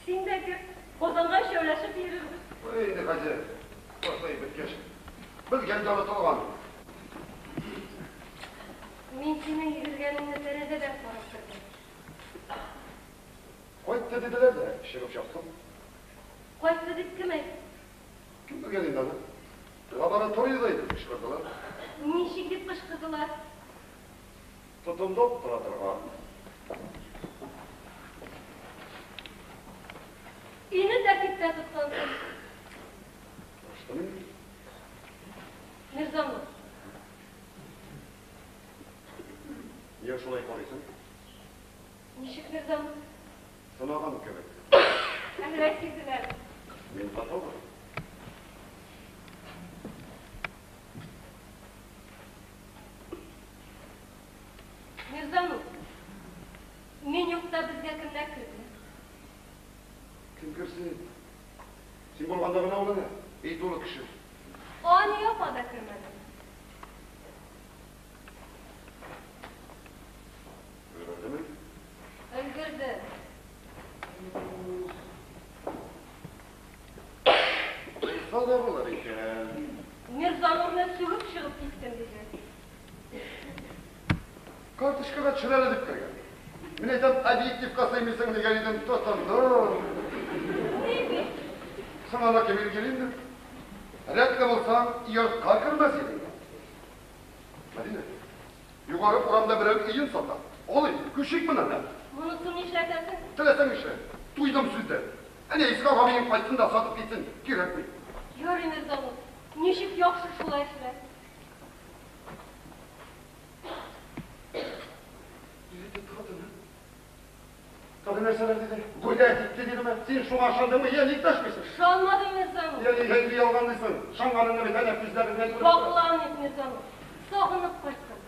Син дә кер, Казанга өчәүләшеп йөрербез. Куй инде хәзер, башлай беткәч. Белгән дә онытылган. Мин синең йөгергәнеңне тәрәзәдән карап тордым. Кайтты диделәр дә, чыгып чаптым. Кайтты дип кем әйтте? Кем белгән инде аны? Лабораториядә иде, кычкырдылар. Ничек дип кычкырдылар? Тотындык тора торган. Өйне тәртиптә тоткансың. Тырыштым инде. Мирзанур. Нигә шулай карыйсың? Ничек, Мирзанур? Сынаган кебек. Әллә сизелә. Мин фотограф. Мирзанур, мин юкта безгә кемнәр керде? Кем керсен? Син булганда гына ул әнә, өй тулы кеше. Ания апа да кермәде. Өлгердеме? Өлгерде. Булса да булыр икән. Мирзанурны сүгеп чыгып киттем, диде. Карточкага төшер әле дип кергән. Мин әйтәм, объективка сыймыйсың дигән идем, тотынды. Ни дип? Соң аны кем билгели инде? Рәтле булсаң, йортка кермәс идең. Мәдинә, югары урамда берәү өен сата. Алыйк, күчик моннан. Монысын нишләтәсең? Теләсәң нишлә. Туйдым сүздән. Әнә Исхак абыең кайтсын да сатып китсен. Кирәкми. Ярый, Мирзанур, ничек яхшы шулай эшлә. Диде хатыны. Тагы нәрсәләр диде? Гулять итте дидеме? Син шуңа ышандыңмы? Я ник дәшмисең? Ышанмадым, Мирзанур. Я нигә инде ялганлыйсың? Ышанганыңны бит әнә күзләреңнән күреп торам. Саклан, Мирзанур. Сагынып кайттым.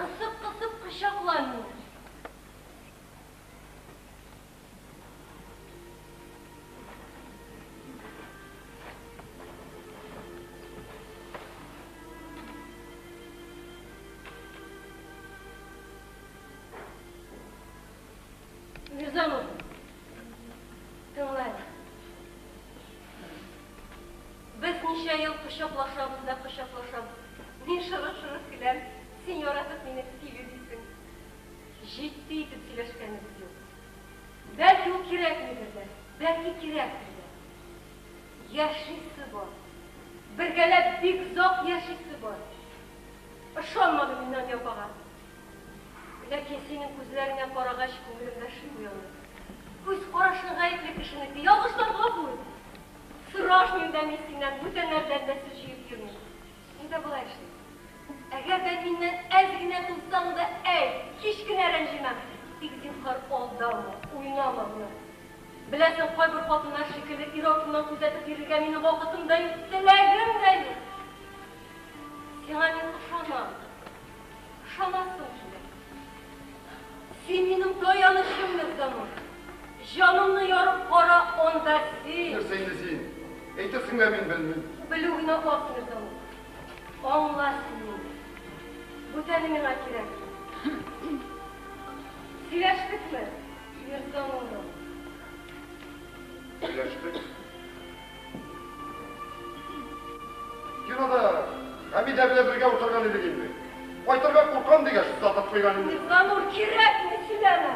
Кысып-кысып кочакла мине. Мирзанур, тыңла әле. Без ничә ел кочаклашабыз да кочаклашабыз. Мин шырык-шырык көләм, син яратып мине тиле дисең. Җитди итеп сөйләшкәнебез юк. Бәлки ул кирәкмидер дә, бәлки кирәктер дә. Яшисе бар. Бергәләп бик озак яшисе бар. Ышанмадым мин Нади апага. Ләкин синең күзләреңә карагач, күңелемдә шик уянды. Күз карашың гаепле кешенеке, ялгышлар гафу ит. Сорашмыйм да мин синнән, бүтәннәрдән дә сүз җыеп йөрмим. Әйдә болай эшлик. Әгәр дә миннән әз генә тулсаң да әйт, һич кенә рәнҗемәм. Тик зинһар алдама, уйнама гына. Беләсең, кайбер хатыннар шикелле ир артыннан күзәтеп йөрергә минем вакытым да юк, теләгем дә юк. Сиңа мин ышанам. Ышанасым килә. Син минем таянычым, Мирзанур. Җанымны ярып кара, анда син. Нәрсә инде син? Әйтерсең лә мин белмим. Белү генә аз, Мирзанур. Аңла син мине. Бүтәне миңа кирәкми. Сөйләштекме, Мирзанурым? Сөйләштек. Кинода Хәмидә белән бергә утырган идек инде. Кайтырга куркам дигәч, сатып куйган инде. Мирзанур, кирәкми, сөйләмә.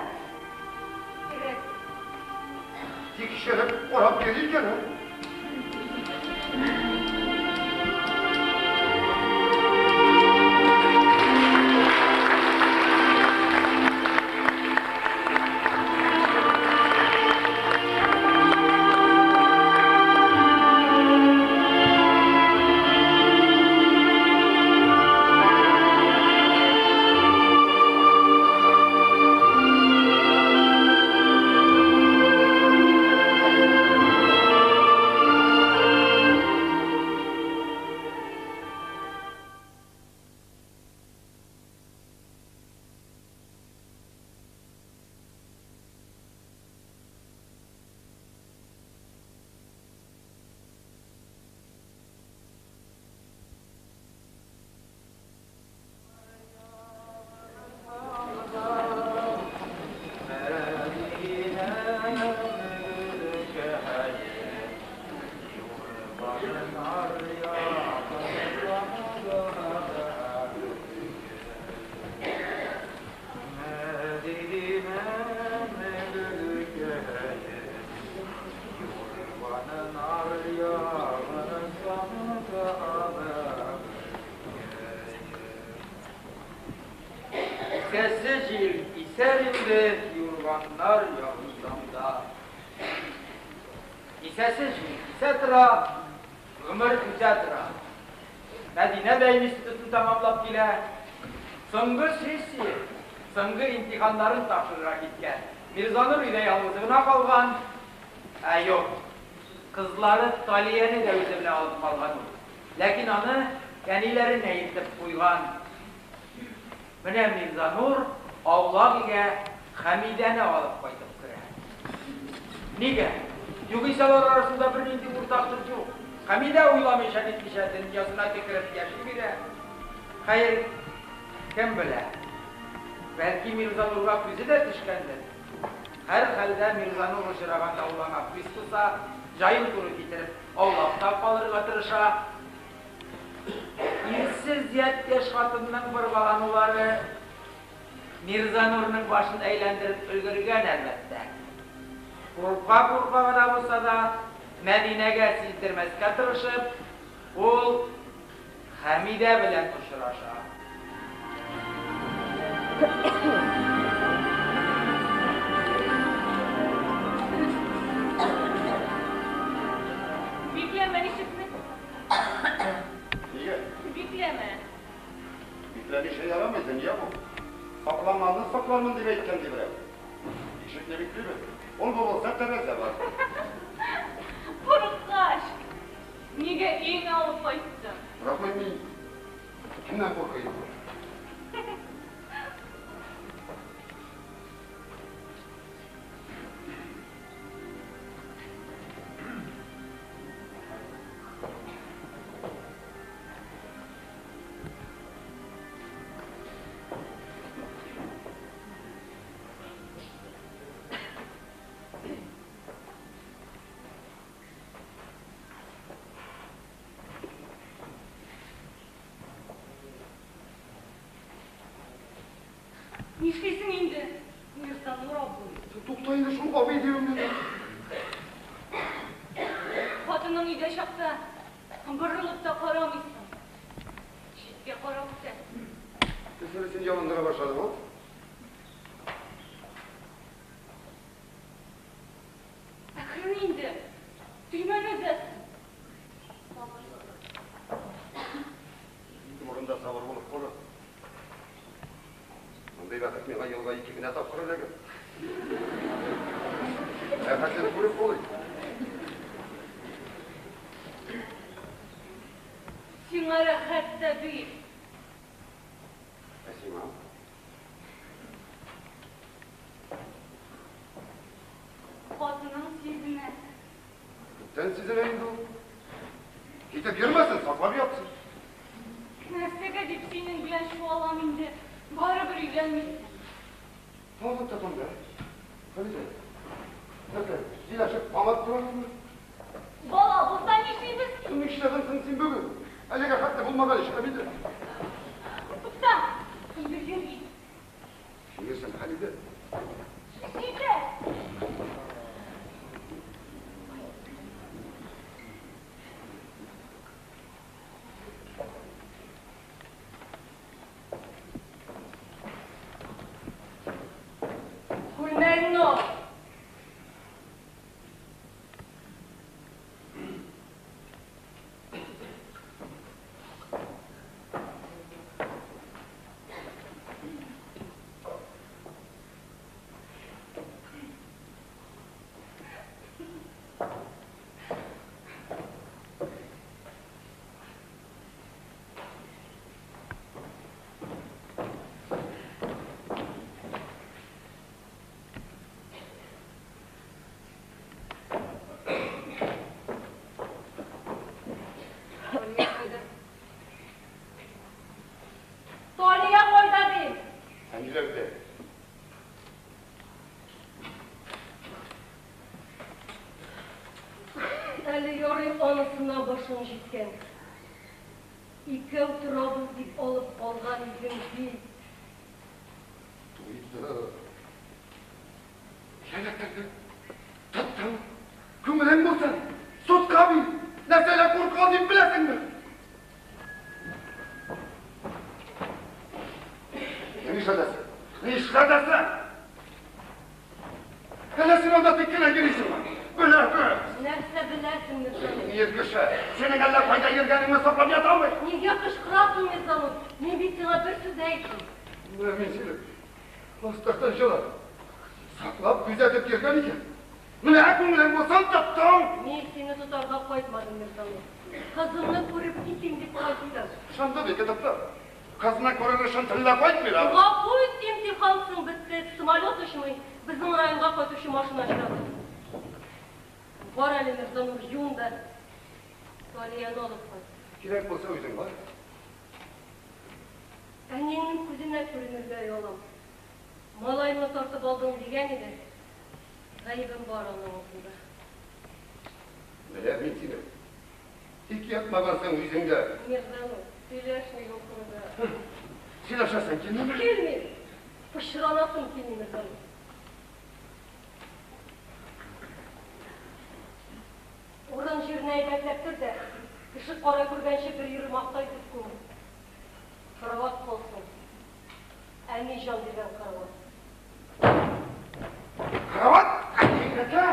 Кирәкми. Тикшереп карап йөри икән, ә? Исәсе җил исәр инде юрганнар ябынсам да. Исәсе җил исә тора, гомер үтә тора. Мәдинә дә институтын тәмамлап килә. Соңгы сессия, соңгы имтиханнарын тапшырырга киткән. Мирзанур өйдә ялгызы гына калган. Ә юк, кызлары Талияне дә үзе белән алып калган ул. Ләкин аны әниләренә илтеп куйган. Менә Мирзанур аулак өйгә Хәмидәне алып кайтып керә. Нигә? Югыйсә алар арасында бернинди уртаклык юк. Хәмидә уйламыйча нитмичә дөньясына төкереп яши бирә. Хәер, кем белә, бәлки Мирзанурга күзе дә төшкәндер. Һәрхәлдә Мирзанур очраганда ул аңа күз кыса, җаен туры китереп, аулакта калырга тырыша. Ирсез япь-яшь хатынның боргаланулары Мирзанурның башын әйләндереп өлгергән, әлбәттә. Курка-курка гына булса да, Мәдинәгә сиздермәскә тырышып, ул Хәмидә белән очраша. Бикләмә ишекне. Нигә? Бикләмә. Бикләмичә ярамый, дөнья бу. Сакланганны саклармын дип әйткән ди берәү. Ишекне биклибез. Ул бу булса тәрәзә бар. Курыккач, нигә өеңә алып кайттың? Курыкмыйм мин. Кемнән куркыйм? Нишлисең инде, Мирзанур абый? Тукта инде шул абый диюеңнән. Хатының өйдә чакта борылып та карамыйсың. Читкә карап үтәсең. Нәрсәне син ялындыра башладың, ул? Әкрен инде, төймәне өзәсең. Ике урында сабыр булып калыр. Мондый бәхет миңа елга ике генә тапкыр эләгә. Рәхәтләнеп күреп булый. Сиңа рәхәт тә бит. Ә сиңа? Хатының сизенә. Күптән сизенә инде ул. Китеп йөрмәсен, саклап ятсын. Нәрсәгә дип синең белән чуалам инде, барыбер өйләнмисең. Тагын тотынды. Хәмидә. Нәрсә, сөйләшеп таң аттырасыңмы? Бала булса нишлибез? Нишләдең соң син бүген? Әлегә хәтле булмаган эш, Хәмидә. Тукта, кемдер йөри. Йөрсен, Хәмидә. Җитә. Күлмәгеңне ал. Талия кайда дим? Әниләрдә. Әле ярый анысына башың җиткән. Икәү торабыз дип алып калган идең бит. Туйды. Эләктердең. Тоттың. Күңелең булсын. Судка бир. Нәрсәгә курка дип беләсеңме? Нишләтәсең? Нишләтәсең? Әллә син анда тик кенә йөрисеңме? Беләбез. Нәрсә беләбез? беләсең, Мирзанур. Ир кеше, синең әллә кайда йөргәнеңне саклап ята алмый. Нигә кычкырасың, Мирзанур? Мин бит сиңа бер сүз дә әйтмим. Менә мин сине астыртын җылап, саклап, күзәтеп йөргән икән. Менә күңелең булсын тоттың. Мин сине тотарга кайтмадым, Мирзанур. Кызымны күреп китим дип кайттым. Шунда бик тотты. Кызны күрер өчен төнлә кайтмыйлар. Гафу ит, имтихан соң бетте, самолет очмый, безнең районга кайтучы машина очрады. Бар әле, Мирзанур, юын да Талияне алып кайт. Кирәк булса үзең бар. Әниеңнең күзенә күренергә оялам. Малайымны тартып алдың дигән иде. Гаебем бар аның алдында. Беләм мин сине. Тик ятмагансың үзеңдә. Мирзанур, сөйләшмик ул турыда. Сөйләшәсең килмиме? Килми. Пычранасым килми, Мирзанур. Урын җиренә әйбәтләп төр дә, кеше кара күргәнче бер йөрем акта итеп күм. Карават калсын. Әни җан биргән карават. Карават? Синеке?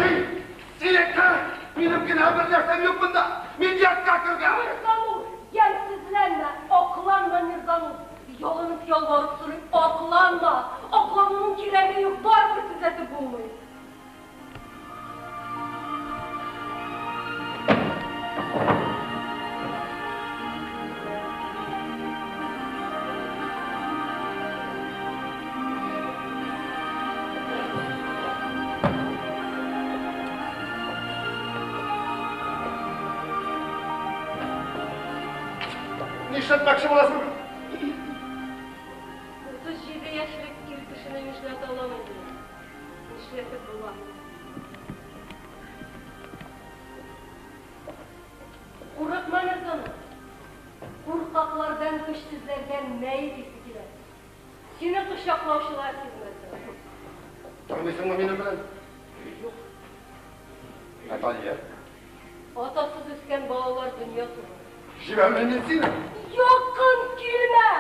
Эй, синеке! Минем генә бер нәрсәм юк монда. Мин ятка кергән. Мирзанур, ямьсезләнмә, акланма, Мирзанур. Ялынып ялварып сорыйм, акланма. Аклануның кирәге юк, барыбер төзәтеп булмый. Нишләтмәкче буласың? 37 яшьлек ир кешене нишләтә алам инде мин? Нишләтеп була? Курыкма, Мирзанур. Куркаклардан, көчсезләрдән мәет исе килә. Сине кочаклаучылар сизмәсен. Тормыйсыңмы минем белән? Юк. Наталья. Атасыз үскән балалар дөнья түгел. Җибәрмим мин сине. Якын килмә!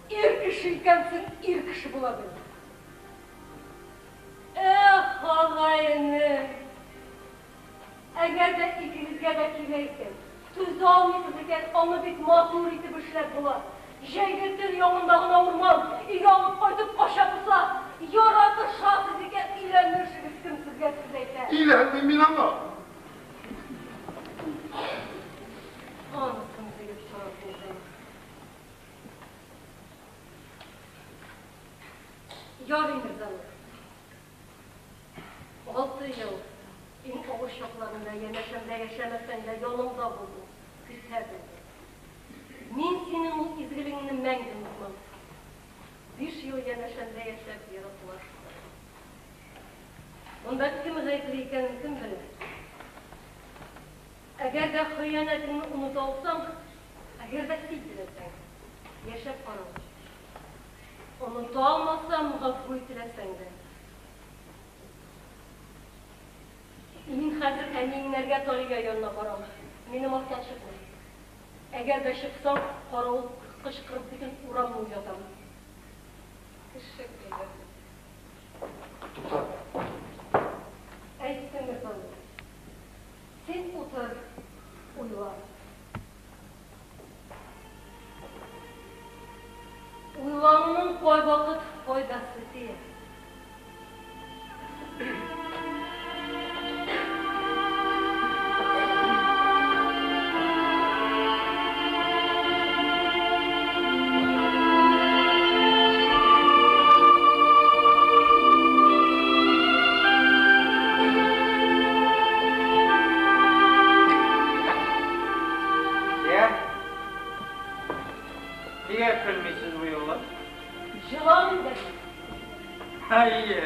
Ир кеше икәнсең, ир кеше була бел. Эх, агай-эне! Әгәр дә икегезгә дә килә икән, түзә алмыйсыз икән, аны бит матур итеп эшләп була. Җәйге төн янында гына урман, өйгә алып кайтып кача-поса, яратышасыз икән, өйләнешегез, кем сезгә сүз әйтә? Өйләнмим мин аңа. Анысын белеп торасың син. Ярый, Мирзанур. 6 ел иң авыр чакларында янәшәмдә яшәмәсәң дә янымда булдың, көтә белдең. Мин синең ул изгелегеңне мәңге онытмам. 5 ел янәшәмдә яшәп ераклаштык. Монда кем гаепле икәнен кем белә? Әгәр дә хыянәтеңне оныта алсаң, әгәр дә син теләсәң, яшәп кара. Оныта алмасам, гафу ителәсәң дә. Мин хәзер әниеңнәргә Талия янына барам. Минем арттан чыкма. Әгәр дә чыксаң, каравыл кычкырып бөтен урамны уятам. Кеше көлдерде. Тукта. Әйттем, Мирзанур. Син утыр, уйла. Уйлануның кайвакыт файдасы тия. Я? Нигә көлмисез бу юлы? Җыламыйм да бит. Әйе.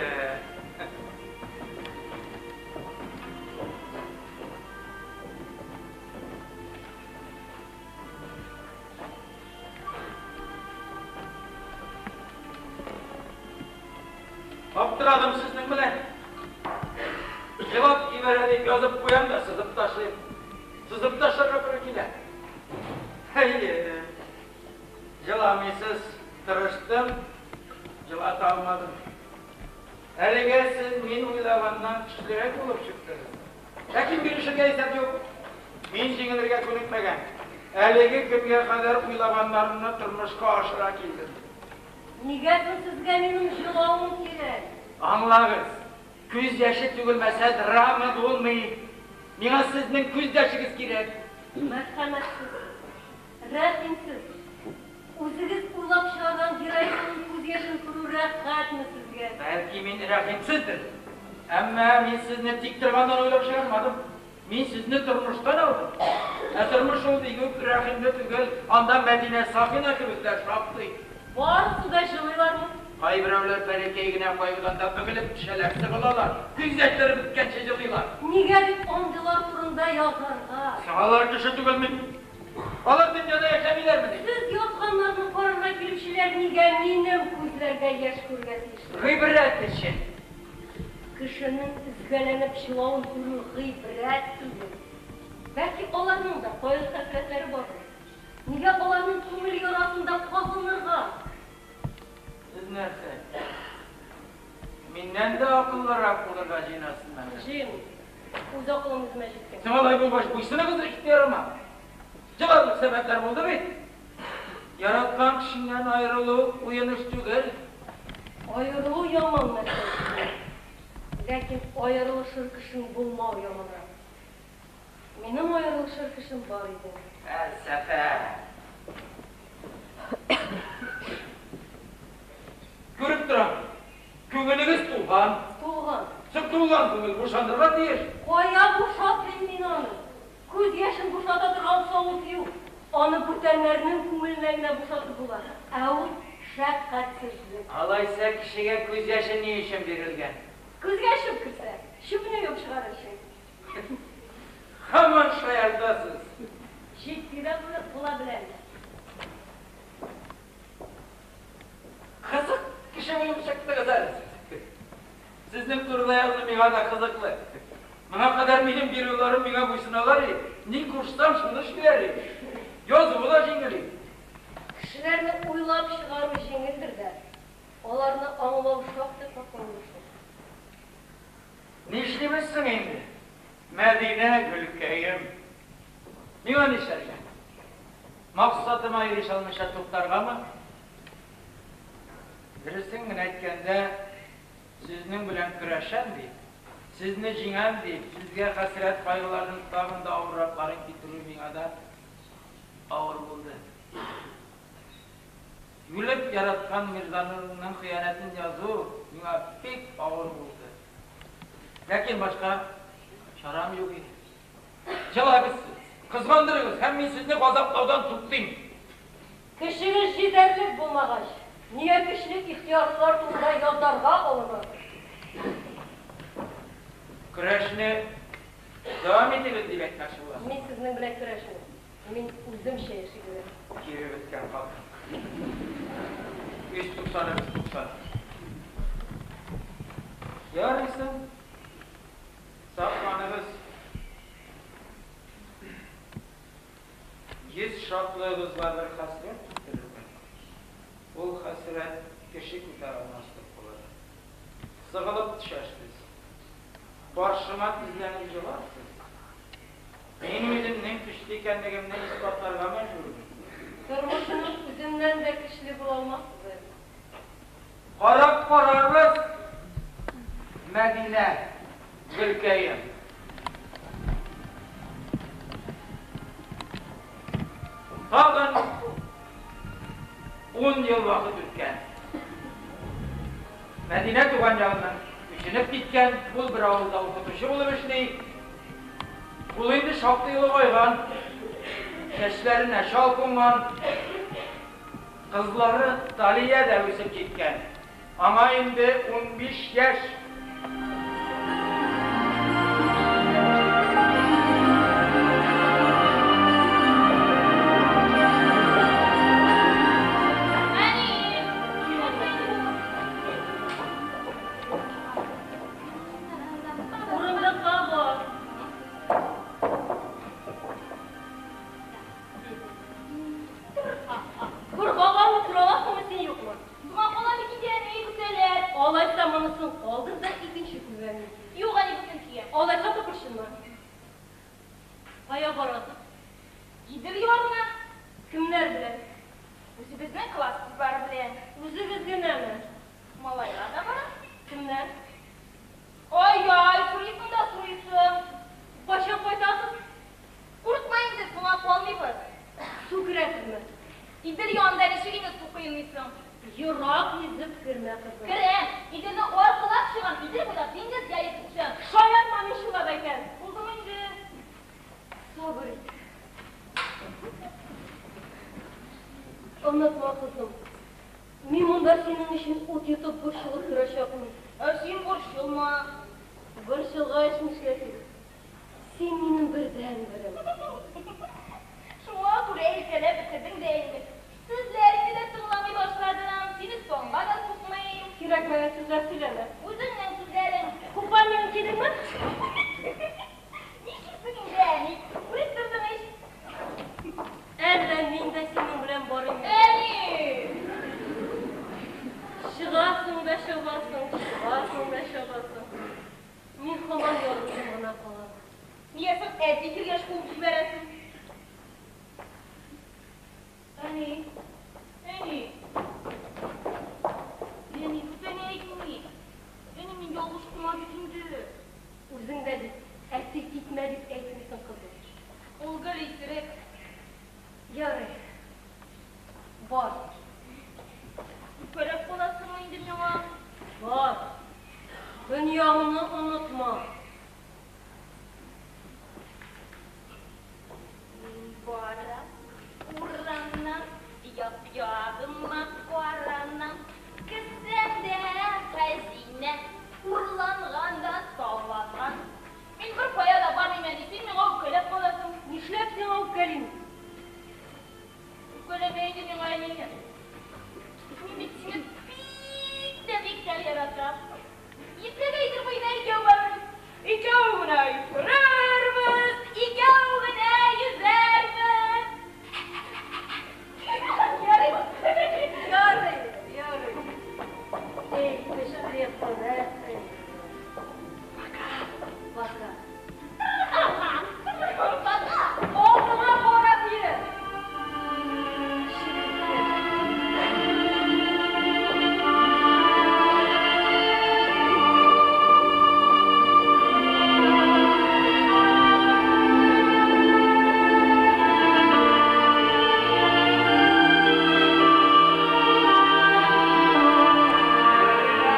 Аптырадым сезнең белән. Җылап җибәрә дип язып куям да сызып ташлыйм. Сызып ташларга туры килә. Әйе. Җыламыйсыз, тырыштым, җылата алмадым. Әлегә сез мин уйлаганнан көчлерәк булып чыктыгыз. Ләкин бирешергә исәп юк. Мин җиңелергә күнекмәгән. Әлеге көнгә кадәр уйлаганнарымны тормышка ашыра килдем. Нигә соң сезгә минем җылавым кирәк? Аңлагыз, күз яше түгелмәсә драма булмый. Миңа сезнең күз яшегез кирәк. Мәрхәмәтсез, рәхимсез. Үзегез уйлап чыгарган героинаның күз яшен күрү рәхәтме сезгә? Бәлки мин рәхимсездер. Әмма мин сезне тик торганнан уйлап чыгармадым. Мин сезне тормыштан алдым. Ә тормыш ул бик үк рәхимле түгел. Анда Мәдинә Сафина кебекләр шактый. Барысы да җылыйлармы? Кайберәүләр бәләкәй генә кайгыдан да бөгелеп төшәләр, сыгылалар, күз яшьләре беткәнче җылыйлар. Нигә дип андыйлар турында язарга? Соң алар кеше түгелмени? Алар дөньяда яшәмиләрмени? Сез язганнарны карарга килүчеләр нигә минем күзләрдә яшь күрергә тиешләр? Гыйбрәт өчен. Кешенең өзгәләнеп җылавын күрү гыйбрәт түгел. Бәлки аларның да кайгы-хәсрәтләре бардыр. Нигә аларның күңел ярасында казынырга? Сез нәрсә? Миннән дә акыллырак булырга җыенасызмы әллә? Җыенмыйм. Үз акылым үземә җиткән. Соң алай булгач, буйсыныгыз ихтыярыма. Җыларлык сәбәпләр булды бит. Яраткан кешеңнән аерылу уен эш түгел. Аерылу яман нәрсә түгел. Ләкин аерылышыр кешең булмау яманрак. Минем аерылышыр кешем бар иде. Фәлсәфә. Күреп торам, күңелегез тулган. Тулган. Соң тулган күңел бушанырга тиеш. Кая бушатыйм мин аны? Күз яшен бушата торган савыт юк. Аны бүтәннәрнең күңеленә генә бушатып була. Ә ул шәфкатьсезлек. Алайса кешегә күз яше ни өчен бирелгән? Күзгә чүп керсә, чүпне юып чыгарыр өчен. Һаман шаяртасыз. Җитди дә була беләм. Кызык кеше булып чыктыгыз әле сез. Сезнең турыда язу миңа да кызыклы. Моңа кадәр минем геройларым миңа буйсыналар иде. Ни кушсам, шуны эшлиләр иде. Язуы да җиңел иде. Кешеләрне уйлап чыгару җиңелдер дә, аларны аңлау шактый катлаулы шул. Нишлибез соң инде, Мәдинә гөлкәем? Миңа нишләргә? Максатыма ирешә алмыйча туктаргамы? Дөресен генә әйткәндә, сезнең белән көрәшәм дип, сезне җиңәм дип, сезгә хәсрәт-кайгыларның тагын да авырракларын китерү миңа да авыр булды. Үлеп яраткан Мирзанурымның хыянәтен язу миңа бик авыр булды. Ләкин башка чарам юк иде. Җылагыз сез, кызгандырыгыз һәм мин сезне газаплаудан туктыйм. Көчегез җитәрлек булмагач, нигә көчле ихтыярлылар турында язарга алынасыз? Көрәшне дәвам итегез дип әйтмәкче буласыз. Мин сезнең белән көрәшмим. Мин үземчә яши беләм. Кире беткән хатын. Үз туксаныбыз туксан. Ярыйсы. Сакланыгыз. Йөз шатлыгыгызга бер хәсрәт китерермен. Ул хәсрәт кеше күтәрә алмаслык булыр. Сыгылып төшәрсез. Каршыма тезләнеп җыларсыз. Мин үземнең көчле икәнлегемне исбатларга мәҗбүрмен. Тормышның үзеннән дә көчле була алмассыз әле. Карап карарбыз, Мәдинә, гөлкәем. Тагын ун ел вакыт үткән. Мәдинә туган ягыннан күченеп киткән, ул бер авылда укытучы булып эшли. Ул инде шактый олыгайган, чәчләренә чал кунган. Кызлары Талия дә үсеп җиткән. Аңа инде 15 яшь. Урындыкка бар. Күр, бабаңны күрә аласыңмы син, юкмы? Соңга кала бит инде, әни, көтәләр. Алайса монысын калдыр да. Идел янында ничек инде су коенмыйсың? Ерак йөзеп кермә, кызым. Керәм. Иделне аркылап чыгам, Идел буйлап диңгезгә йөзеп төшәм. Шаярма, мин чынлап әйтәм. Булдымы инде? Сабыр ит. Онытма, кызым. Мин монда синең өчен ут йотып борчылып торачакмын. Ә син борчылма. Борчылгач нишләтик? Син минем бердәнберем. Шуңа күрә иркәләп бетердең дә инде. Сүзләреңне дә тыңламый башладым, сине санга да сукмыйм. Кирәкмәгән сүзләр сөйләмә. Үзеңнең сүзләрең. Купальнигын кидеңме? Нишлисең инде, әни? Күреп тордың ич. Әллә мин дә синең белән барыйм. Әни! Чыгасың да чабасың, чыгасың да чабасың. Мин һаман ялгызым гына калам. Нигә соң әти кергәч куып җибәрәсең? Әни, әни. Әни, бүтән әйтми. Әни, мин ялгыш кына бит инде. Үзең дә бит, әти китмә дип әйтмисең, кызым. Ул гел исерек. Ярый. Бар. Үпкәләп каласыңмы инде миңа? Бар. Дөньяңны онытма. Мин барам урамнан, як-ягыма каранам. Кесәмдә хәзинә, урланган да таланган. Мин бер кая да бармыйм, әни, син миңа үпкәләп каласың. Нишләп сиңа үпкәлим? Үпкәләмә инде миңа, әни. Мин бит сине бик тә, бик тә яратам. Иртәгә Идел буена икәү барырбыз. Икәү генә йөрербез, икәү генә йөзәрбез. Ярый. Ярый, ярый. Эй, көчле күрәсең. Пока. Пока. Пока. Алдыңа карап йөр. Чебеткә.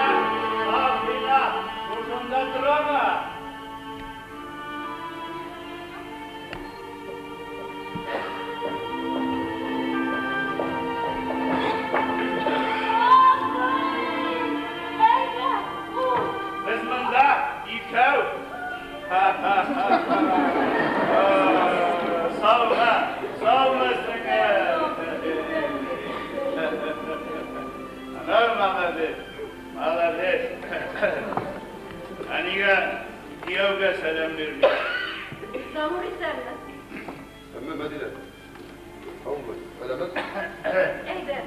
Сабрина, Сабрина, шушында торамы? Абый! Әйдә, уз. Без монда икәү. Саумы, саумы, сеңел. Анар молодец, молодец. Әнигә кияүгә сәлам бирми. Замур исәнме? Әмма Мәдинә. Саумы, сәламәт. Әйдә.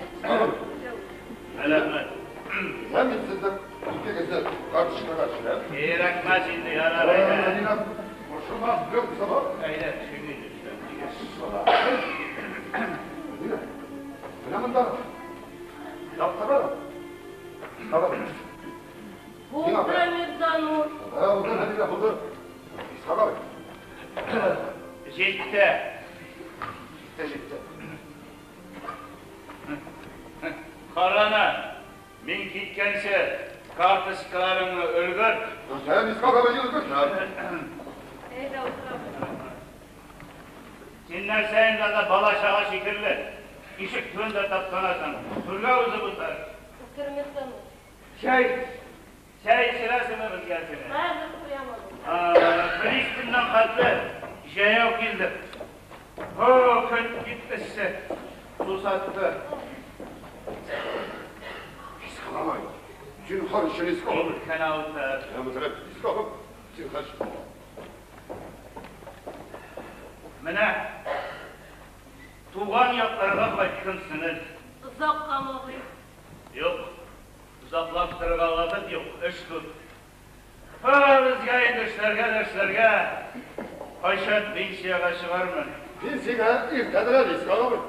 Сәламәт. Һәм мин сезнең икегезне карточкага төшерәм. Кирәкмәс инде, ярар, әйдә. Мәдинә, борчылма, юк, саба. Әйдә, төшик инде, Мәдинә, менә монда. Яптыра. Тагын. Булды, Мирзанур. Булды, Мәдинә, булды. Исхак абый. Җитте. Җитте, җитте. Карана, мин киткәнче карточкаларыңны өлгерт. Сән Исхак абый өлгерт. Әйдә, утырабыз. Син нәрсә инде анда бала-чага шикелле ишек төбендә таптанасың? Түргә узып утыр. Утыр, Мирзанур. Чәй, чәй эчерәсеңме безгә сине? Хәзер куям аны. Пристаньнан хәтле җәяү килдек. О, көн бик эссе. Сусатты. Исхак абый. Зинһар өчен Исхак абый. Кәнә утыр. Я утырып, Исхак абый. Зинһар. Менә туган якларга кайттым, сеңел. Озаккамы, абый? Юк, озаклап торырга вакыт юк, эш күп. Безгә инде эшләргә дә эшләргә. Кайчан пенсиягә чыгармын? Пенсиягә иртәдер әле, Исхак абый.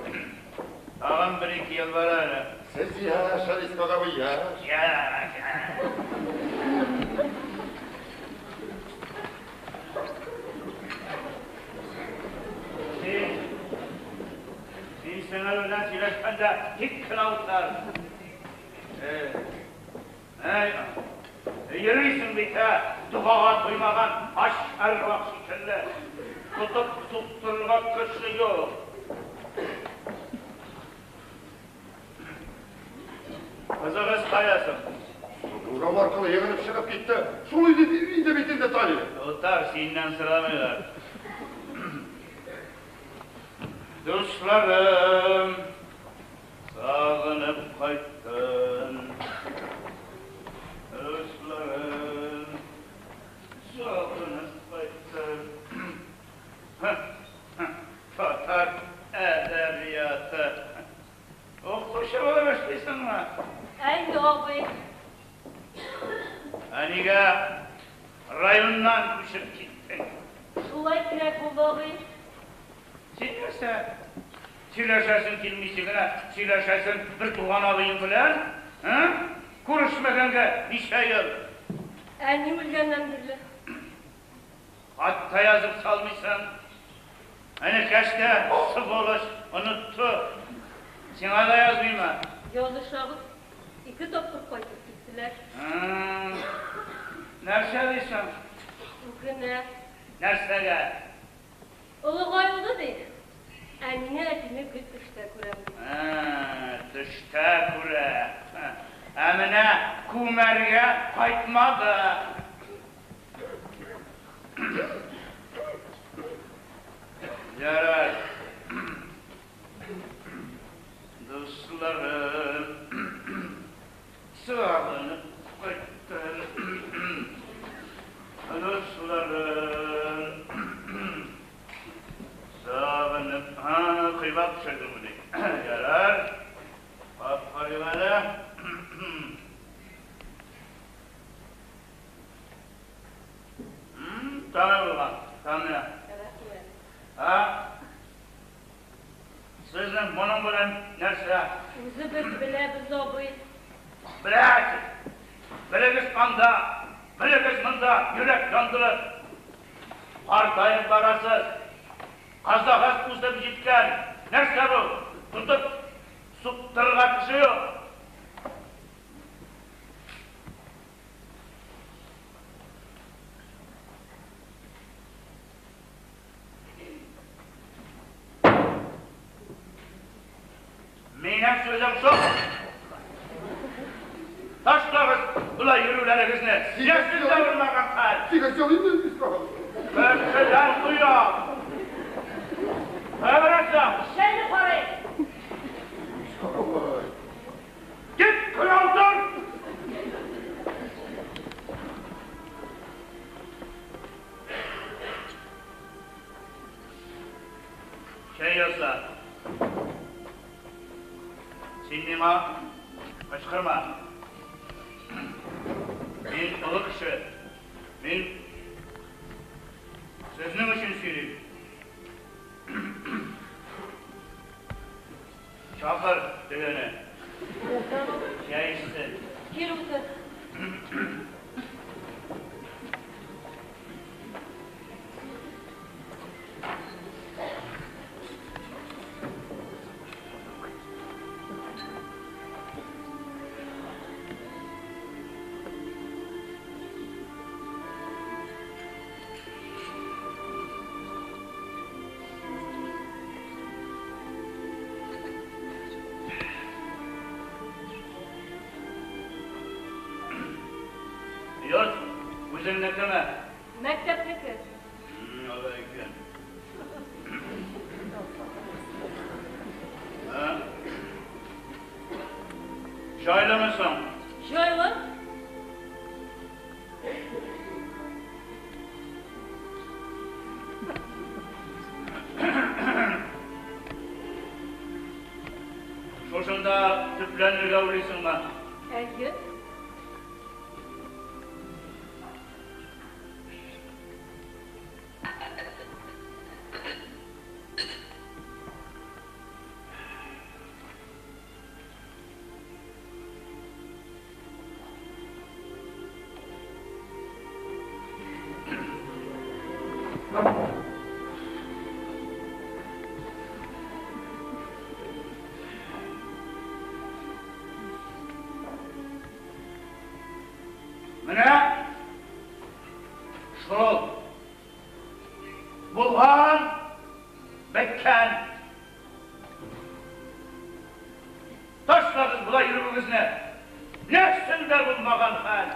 Тагын бер-ике ел бар әле. Сез яшь әле, Исхак абый, яшь. Яшь. Син, син Сеңел белән сөйләшкәндә тик кенә утыр. Әй, йөрисең бит, ә, догага туймаган ач әрвах шикелле. Тотып суктырырга кеше юк. Кызыгыз кая соң? Урам аркылы егылып чыгып китте. Шул иде инде бит инде Таня. Утар, синнән сорамыйлар. Дусларым, сагынып кайттым. Дусларым, сагынып кайттым. Татар әдәбияты. Укытучы булып эшлисеңме? Әйе, абый. Ә нигә районнан күчеп киттең? Шулай кирәк булды, абый. Син нәрсә? Сөйләшәсең килмичә генә, сөйләшәсең бер туган абыең белән? Ә? Күрешмәгәнгә ничә ел? Әни үлгәннән бирле. Хат та язып салмыйсың. Энекәш тә, сволочь, онытты. Сиңа да язмыймы? Язышабыз. Ике тапкыр кайтып киттеләр. Нәрсә дисең? Үкенә. Нәрсәгә? Олыгаюды ди. Әнине, әтине гел төштә күрәм ди. Төштә күрә. Ә менә күмәргә кайтмады. Ярар. Дусларым, сагынып кайттым. Дусларым, сагынып, ха, коймак пешердем моны. Ярар. Кап карыйм әле. Тәмле булган, тәмле. Рәхмәт. Ә? Сезнең моның белән нәрсә? Үзебез беләбез, абый. Беләсез. Белегез анда, белегез монда, йөрәк яндырып. Картаеп барасыз. Кызыгыз үсеп җиткән. Нәрсә бу? Тотып суктырырга кеше юк. Минем сүзем шул. Ташлагыз болай йөрүләрегезне. Яшел булмаган хәл. Сигез ел инде Исхак. Кешедән оят. Кая барасың? Чәйне карыйк. Исхак абый. Кит, кая утыр! Чәй яса. Син миңа кычкырма. Мин олы кеше. Мин сезнең өчен сөйлим. Чакыр тегене. Чәй эчсен. Кил утыр. Йорт үзеңнекеме? Мәктәпнеке. Алай икән. Ә? Җайлымы соң? Җайлы. Шушында төпләнергә уйлыйсыңмы? Әйе. авылда йөрүегезне. Нәрсәдә булмаган хәл.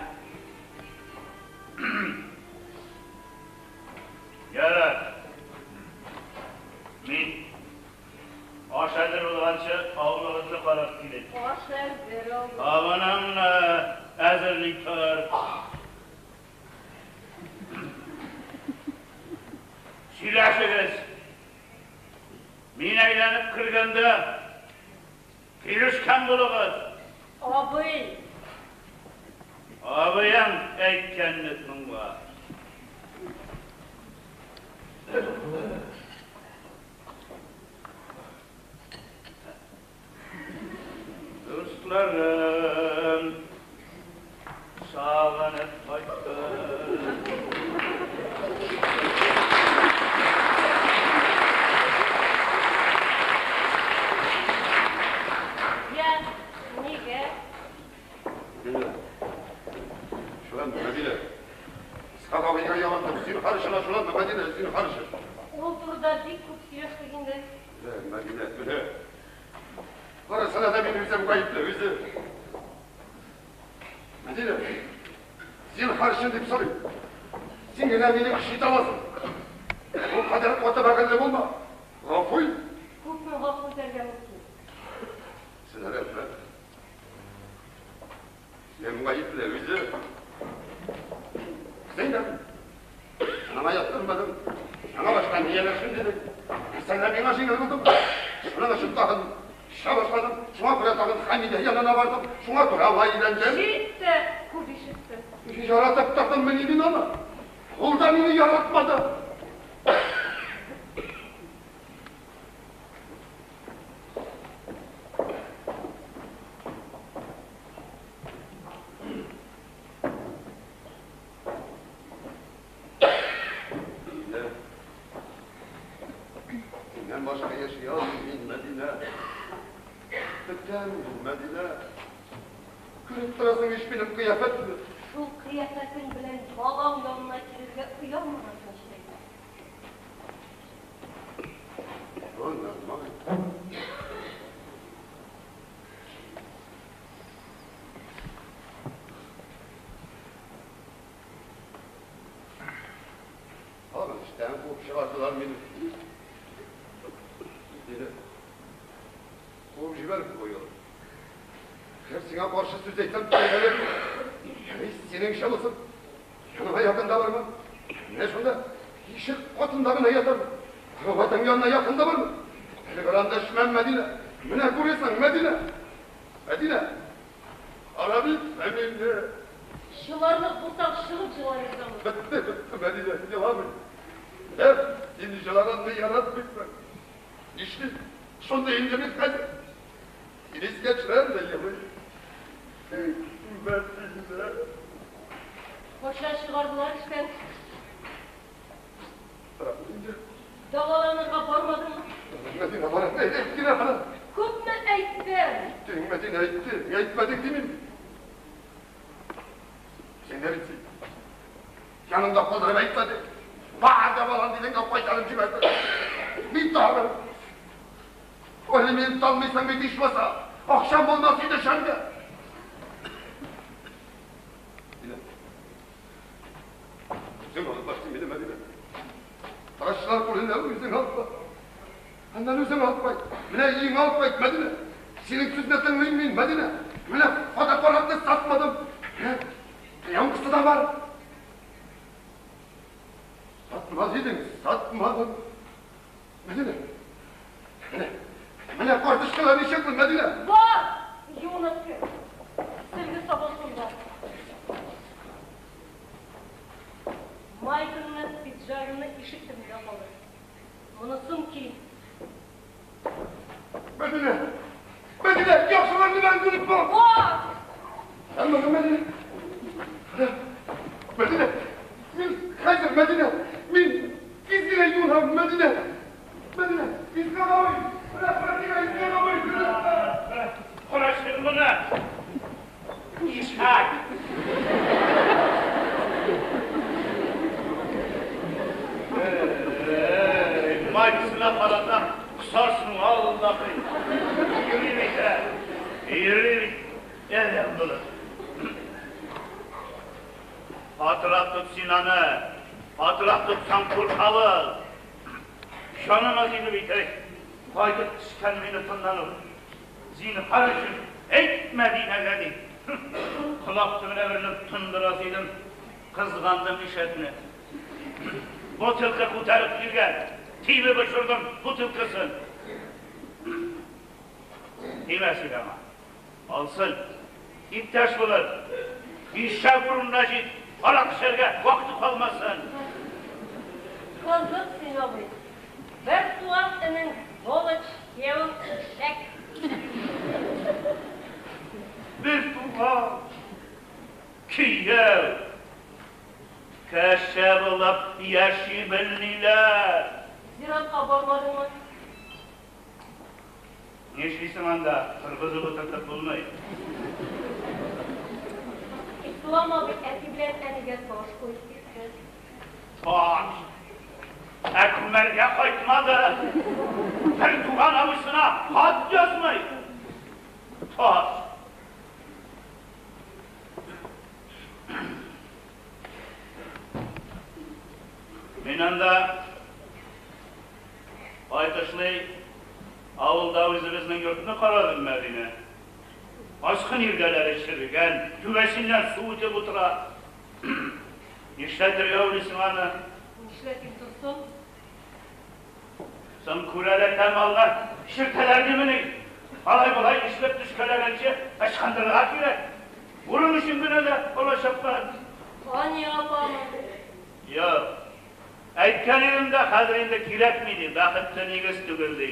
Ярар. Мин аш әзер булганчы авылыгызны карап килим. Аш әзер, абый. Табыныңны әзерли тор. Сөйләшегез. Мин әйләнеп кергәндә килешкән булыгыз. Абый. Абыең әйткәнне тыңла. Дусларым, сагынып кайттым. Я, нигә? Шулай, Мәдинә. Исхак абыйга ялындым. Зинһар өчен ачуланма, Мәдинә, зинһар өчен. Ул турыда бик күп сөйләштек инде. Менә, Мәдинә, менә. Барысына да мин үзем гаепле, үзем. Мәдинә, зинһар өчен дип сорыйм. Син генә мине көч итә аласың. Бу кадәр каты бәгырьле булма. Гафу ит. Күпме гафу итәргә мөмкин? Сиңа рәхмәт. Үзем гаепле, үзем. Зәйнәп, аңа яттырмадым. Яңа баштан ияләшим дидем. Нәрсәгә миңа җиңел булдым. Шуның өчен тагын эчә башладым. Шуңа күрә тагын Хәмидә янына бардым. Шуңа күрә аңа өйләндем. Җитте, күп ишеттем. Яратып тордым мин аны. Ул да мине яратмады. Мәдинә. Синнән башка яши алмыйм мин, Мәдинә. Бетәм мин, Мәдинә. Күреп торасың ич минем кыяфәтне. Шул кыяфәтең белән балаң янына килергә оялмагансың шәй. О, нормально. Тагын эштән куып чыгардылар мине. Мәдинә. Куып җибәреп куялар. Әгәр сиңа каршы сүз әйтсәм, тәңгәләр. Синеңчә булсын. Яныңа якын да барма. Менә шунда ишек катында гына ятам. Караватың янына якын да барма. Әле бер анда эчмәм, Мәдинә. Менә күрәсең, Мәдинә. Мәдинә. Кара бит мине. Жыларлык булсаң, чыгып жыларсың. Бетте, бетте, Мәдинә, еламыйм. Менә син жылаганны яратмыйсың. Нишлим? Шундый инде мин хәзер. Сине искә төшерәм дә елыйм. Мәдинә. Кайчан чыгардылар эштән? Инде. Дәваланырга бармадыңмы? Мәдинә, бара. Әйт кенә, бара. Күпме әйттем? Әйттең, Мәдинә, әйттең. Әйтмәдең димим. Син дә бит син. Яныңда калдырып әйтмәдең. Бар дәвалан дидең дә кайтарып җибәрдең. Мин тагын. Алимент алмыйсың бит ичмаса. Акчам булмас иде шәмгә. Үзең алып бар син мине, Мәдинә. Врачлар күренә, үзең алып бар. Аннан үзең алып кайт. Менә өеңә алып кайт, Мәдинә. Синең сүзне тыңлыйм мин, Мәдинә. Менә фотоаппаратны сатмадым. Менә пленкасы да бар. Сатмас идең, сатмадым. Мәдинә. Менә, менә карточкалар ничек, Мәдинә? Бар, юынып кер. Сөлге сабын шунда. Майкаңны, пиджагыңны ишек төбендә калдыр. Монысын ки. Мәдинә! Мәдинә, яхшыларны бәрен күреп бар. Бар! Әмма Мәдинә. Мәдинә, мин хәзер Мәдинә, мин тиз генә юынам, Мәдинә. Мәдинә, Исхак абый, менә практика Исхак абый. Кара син моны. Исхак. Майкасына карасаң, кысарсың, Аллаһы. Йөри бит, ә. Йөри бит. Адәм булыр. Катырак тот син аны. Катырак тотсаң куркабыз. Җаныма тиде бит, әй. Кайтып төшкән минутыннан ук. Зинһар өчен әйт Мәдинәгә дип. Колак төбенә берне тондырасы идем. Кызгандым ишәкне. Бутылка күтәреп килгән. Тибеп очырдым бутылкасын. Тимә син аңа. Алсын. Иптәш булыр. Ишәк урынына җит. Аракы эчәргә вакыты калмасын. Кызык син, абый. Бер туган энең сволочь, киявең ишәк. Бер туган кияү. Кеше булып яши белмиләр. Зиратка бармадыңмы? Нишлисең анда, торгызып утыртып булмый. Ислам абый әти белән әнигә таш куеп китте. Таш! Ә күмәргә кайтмады. Бер туган абыйсына хат язмый. Таш! Мин анда кайтышлый авылда үзебезнең йортны карадым, Мәдинә. Аскын иргәләре черегән, түбәсеннән су үтеп утыра. Нишләтергә уйлыйсың аны? Нишләтим торсын? Соң күрәләтә малга чиртәләр димени? Алай-болай ишелеп төшкәләгәнче ычкындырырга кирәк. Урын өчен генә дә алачаклар. Сания апамы? Юк. Әйткән идем дә, хәзер инде кирәкми ди, бәхетле нигез түгел ди.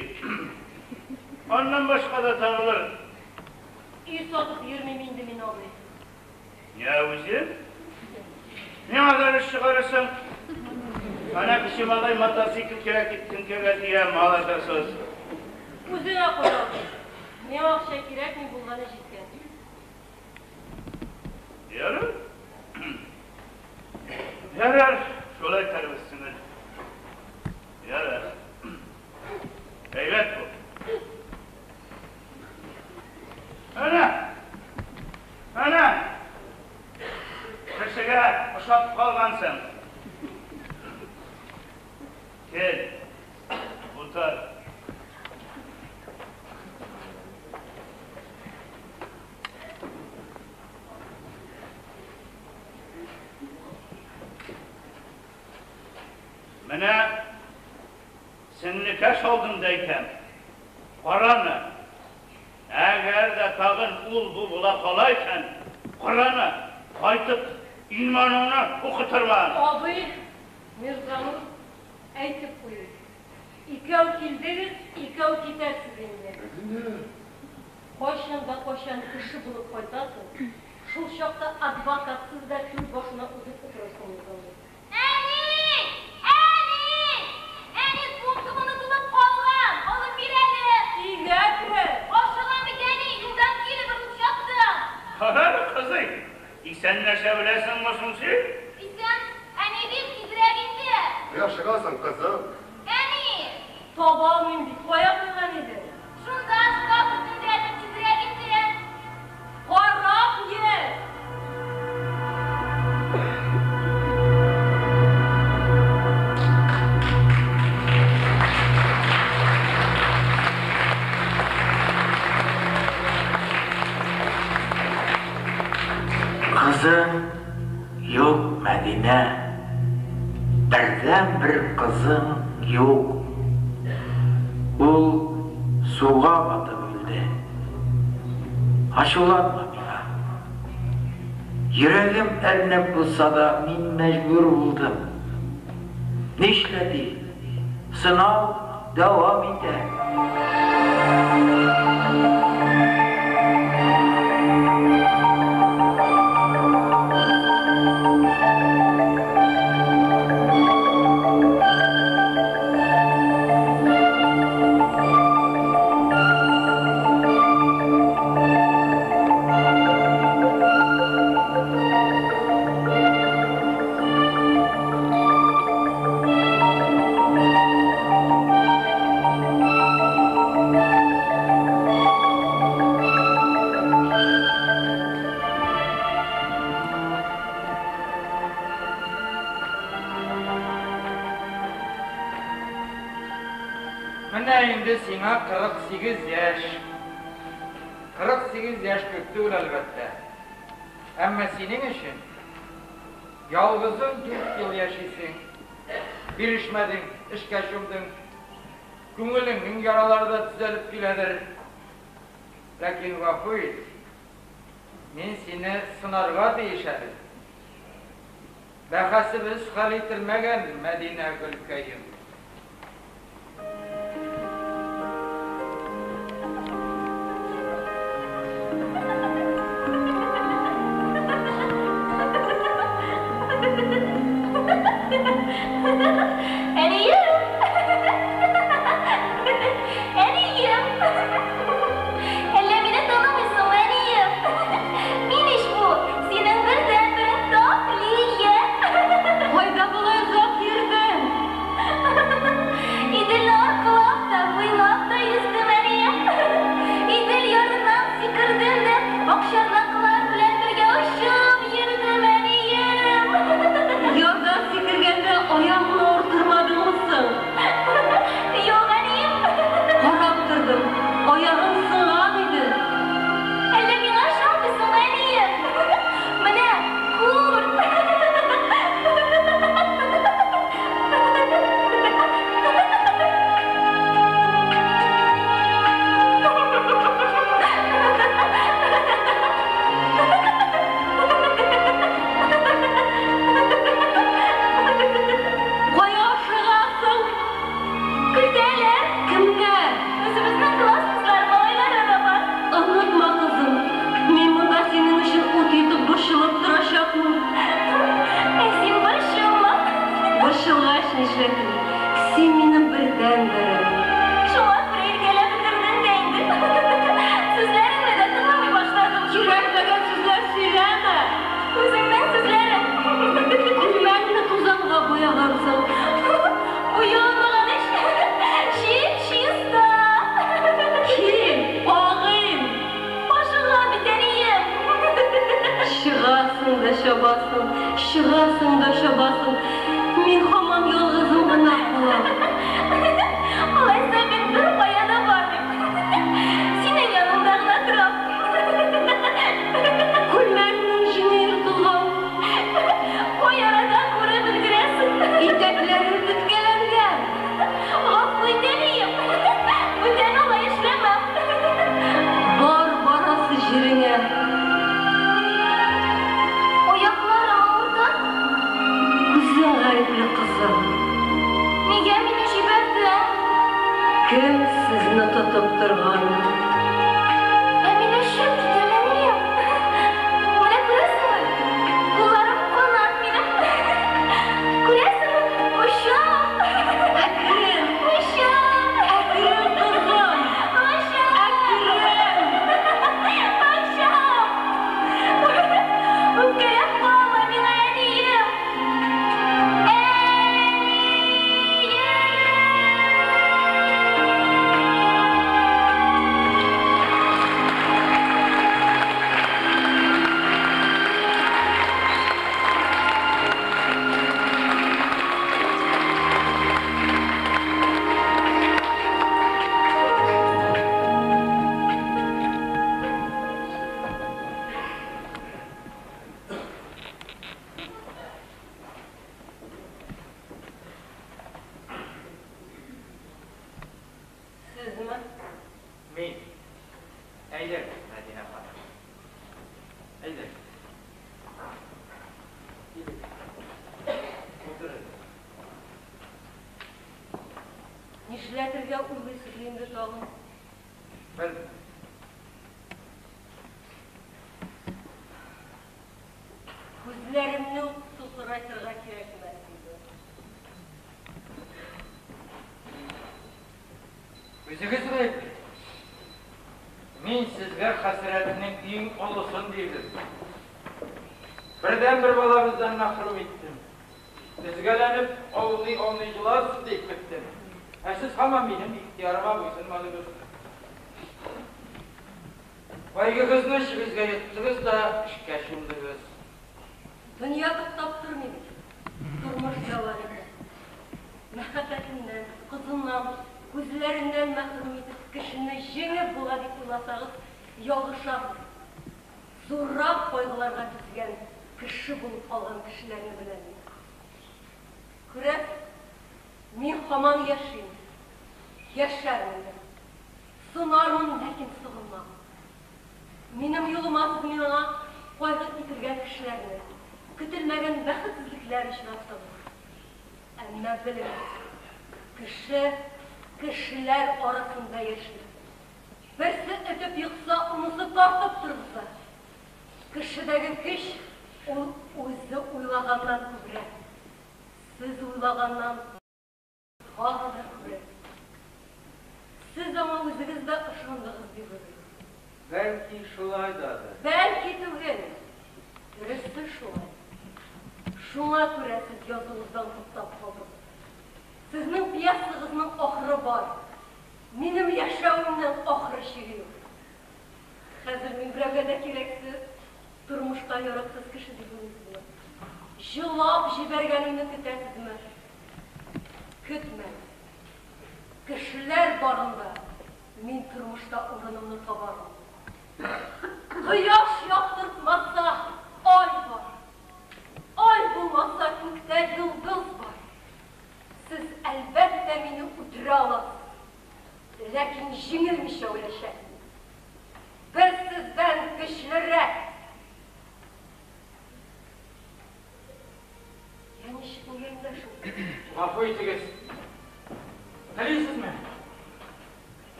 Аннан башка да табылыр. Өй сатып йөрмим инде мин, абый. Я үзе? Миңа да эш чыгарырсың. Әнә кече малай мотоцикл кирәк дип теңкәгә тия, мал атасыз. Үзеңә кара, абый. Миңа акча кирәкми, булганы җиткән. Ярар. Ярар, шулай итәрбез, сеңел. Ярар. Әйбәт бу. Әнә! Әнә! Кешегә ошап калгансың. Кил, утыр. Менә сеңлекәш алдында әйтәм. Караны. Әгәр дә тагын ул-бу була кала икән, караны, кайтып иманыңны укытырмын. Абый, Мирзанур, әйтеп куйыйм. Икәү килдегез, икәү китәрсез инде. Мәдинә! Кайчан да кайчан кеше булып кайтасың, шул чакта адвокатсыз да түр башына узып утырырсың, Мирзанур. Әни! Әни! Әни, сумкам онытылып калган! Алып бир әле! Өйгә кер! Ашыгам бит, әни, юлдан кире борылып чаптым! Кара әле, кызый, исәнләшә беләсеңме соң син? Исән, әни дим, тизрәк инде! Кая ашыгасың, кызым? Әни! Таба алмыйм бит, кая куйган идең? Шунда, шкаф өстендә, әни, тизрәк инде! Карап йөр! Кызың юк, Мәдинә. Бердәнбер кызың юк. Ул суга батып үлде. Ачуланма миңа. Йөрәгем әрнеп булса да, мин мәҗбүр булдым. Нишләтик, сынау дәвам итә. инде сиңа 48 яшь. 48 яшь күп түгел, әлбәттә. Әмма синең өчен ялгызың 4 ел яшисең. Бирешмәдең, эшкә чумдың. Күңелеңнең яралары да төзәлеп киләдер. Ләкин гафу ит, мин сине сынарга тиеш әле. Бәхәсебез хәл ителмәгән, Мәдинә гөлкәем. Әнием! Әнием! Әллә мине танымыйсыңмы, әнием? Мин ич бу, синең бердәнберең Таһлия! Кайда болай озак йөрдең? Иделне аркылап та, буйлап та йөздем, әнием. Идел ярыннан сикердем дә, акчарлаклар белән бергә очып йөрдем, әнием. Ярдан сикергәндә аягыңны авырттырмадыңмы соң? Юк, әнием. Карап тордым, аягың сынган иде. Әллә миңа ышанмыйсыңмы, әнием? Менә, күр. Кая ашыгасың? Көтәләр. Кемнәр? Үзебезнең класс кызлары, малайлары да бар. Онытма, кызым, мин монда синең өчен ут йотып борчылып торачакмын. Ә син борчылма. Борчылгач нишләтим? Син минем бердәнберем. Шуңа күрә иркәләп бетердең дә инде. Сүзләреңне дә тыңламый башладым. Кирәкмәгән сүзләр сөйләмә. Үзеңнең сүзләрең. Күлмәкне тузанга буягансың. Буялмаган ич. Чип-чиста. Кил, агыйм. Ашыга бит, әнием. Чыгасың да чабасың, чыгасың да чабасың. Мин һаман ялгызым гына калам. Алайса мин беркая да бармыйм. Синең яныңда гына торам. Күлмәкнең җиңе ертылган, Кай арада күреп өлгерәсең? итәкләрең теткәләнгән. Гафу ит, әнием. Бүтән алай эшләмәм. Бар барасы җиреңә. Аякларым авырта. Үзең гаепле, кызым. Нигә мине җибәрдең? Кем сезне тотып торган? Ә мин очып китәм, әнием. Менә күрәсеңме? Кулларым канат минем. Күрәсеңме? Очам. Әкрен, Очам. әкрен, кызым. Очам. Әкрен. Очам. Үпкәләп калма миңа, әнием. Сезме? Мин. Әйдәгез, Мәдинә ханым. Әйдәгез. Килегез. Утырыгыз. Нишләтергә уйлыйсыз инде тагын? Белмим. Күзләремне үк сукырайтырга кирәкмәс иде. Үзегез гаепле. Мин сезгә хәсрәтнең иң олысын бирдем. Бердәнбер балабыздан мәхрүм иттем. Өзгәләнеп, ауный-ауный еларсыз дип көттем. Ә сез һаман минем ихтыярыма буйсынмадыгыз. Кайгыгызны эчегезгә йоттыгыз да эшкә чумдыгыз. Дөнья туктап тормый бит. Тормыш дәвам итә. Мәхәббәтеннән, кызыннан Күзләреннән мәхрүм итеп кешене җиңеп була дип уйласагыз, ялгышасыз. Зуррак кайгыларга түзгән, кеше булып калган кешеләрне беләм мин. Күрәсез, мин һаман яшим, яшәрмен дә. Сынармын, ләкин сыгылмам. Минем юлыма сез миңа кайгы китергән кешеләрне, көтелмәгән бәхетсезлекләр очраттыгыз. Әмма белегез, кеше кешеләр арасында яши. Берсе этеп екса, унысы тартып торгыза. Кешедәге көч ул үзе уйлаганнан күбрәк. Сез уйлаганнан тагы да күбрәк. Сез аңа үзегез дә ышандыгыз дип уйлыйм. Бәлки шулай дадыр. Бәлки түгел. Дөресе шулай. Шуңа күрә сез язуыгыздан туктап калдыгыз. Сезнең пьесагызның ахыры бар. Минем яшәвемнең ахыры чиге юк. Хәзер мин берәүгә дә кирәксез, тормышка яраксыз кеше дип уйлыйсызмы? Җылап җибәргәнемне көтәсезме? Көтмәгез. Кешеләр барында мин тормышта урынымны табармын. Кояш яктыртмаса, ай бар. Ай булмаса, күктә йолдыз бар. Сез, әлбәттә, мине үтерә аласыз. Ләкин җиңелмичә үләчәкмен. Без сездән көчлерәк. Я ничек нигә эндәшмисез? Гафу итегез. Телисезме?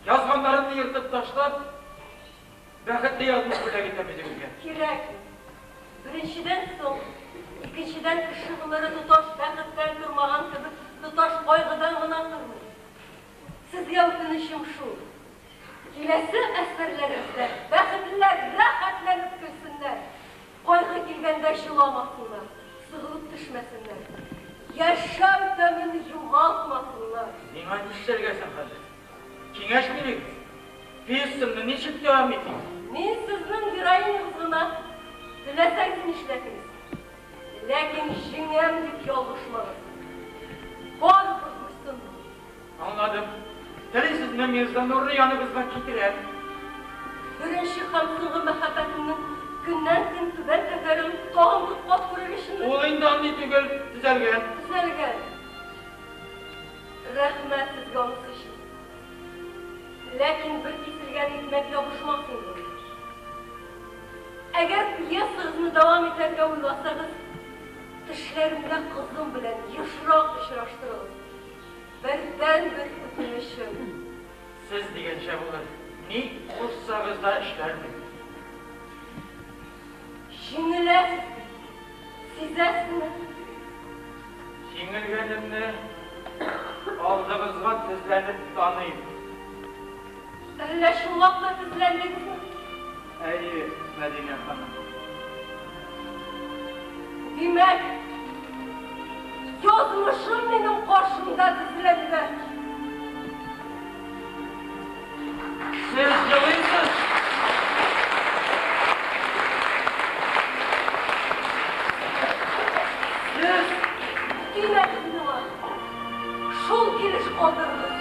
Язганнарымны ертып ташлап, бәхетле язмыш бүләк итәм үзегезгә. Кирәкми. Беренчедән соң, икенчедән кеше гомере тоташ бәхеттән тормаган кебек, тоташ кайгыдан гына тормый. Сезгә үтенечем шул. Киләсе әсәрләрегездә бәхетлеләр рәхәтләнеп көлсеннәр, кайгы килгәндә җыламасыннар, сыгылып төшмәсеннәр, яшәү тәмен югалтмасыннар. Миңа нишләргә соң хәзер? Киңәш бирегез. Пьесамны ничек дәвам итим? Мин сезнең героинягыз гына, теләсәгез нишләтегез. Ләкин җиңәм дип ялгышмагыз. Барыбер буйсынмам. Аңладым. Телисезме, Мирзанурны яныгызга китерәм. Беренче һәм соңгы мәхәббәтемнең көннән-көн түбән төшәрен тагын бер кат күрер өченме? Ул инде андый түгел, төзәлгән. Төзәлгән. Рәхмәт сезгә анысы өчен. Ләкин бер киселгән икмәк ябышмас инде. Әгәр пьесагызны дәвам итәргә уйласагыз, төшләремдә кызым белән ешрак очраштырыгыз. Бердәнбер үтенечем. Сез дигәнчә булыр. Ни кушсагыз да эшләрмен. Җиңеләсез бит, сизәсезме? Җиңелгәнемне алдыгызга тезләнеп таныйм. Әллә чынлап та тезләндегезме? Әйе, Мәдинә ханым. Димәк, язмышым минем каршымда тезләнгән. Сез елыйсыз. Сез Тимәгез миңа. Шул килеш калдырыгыз.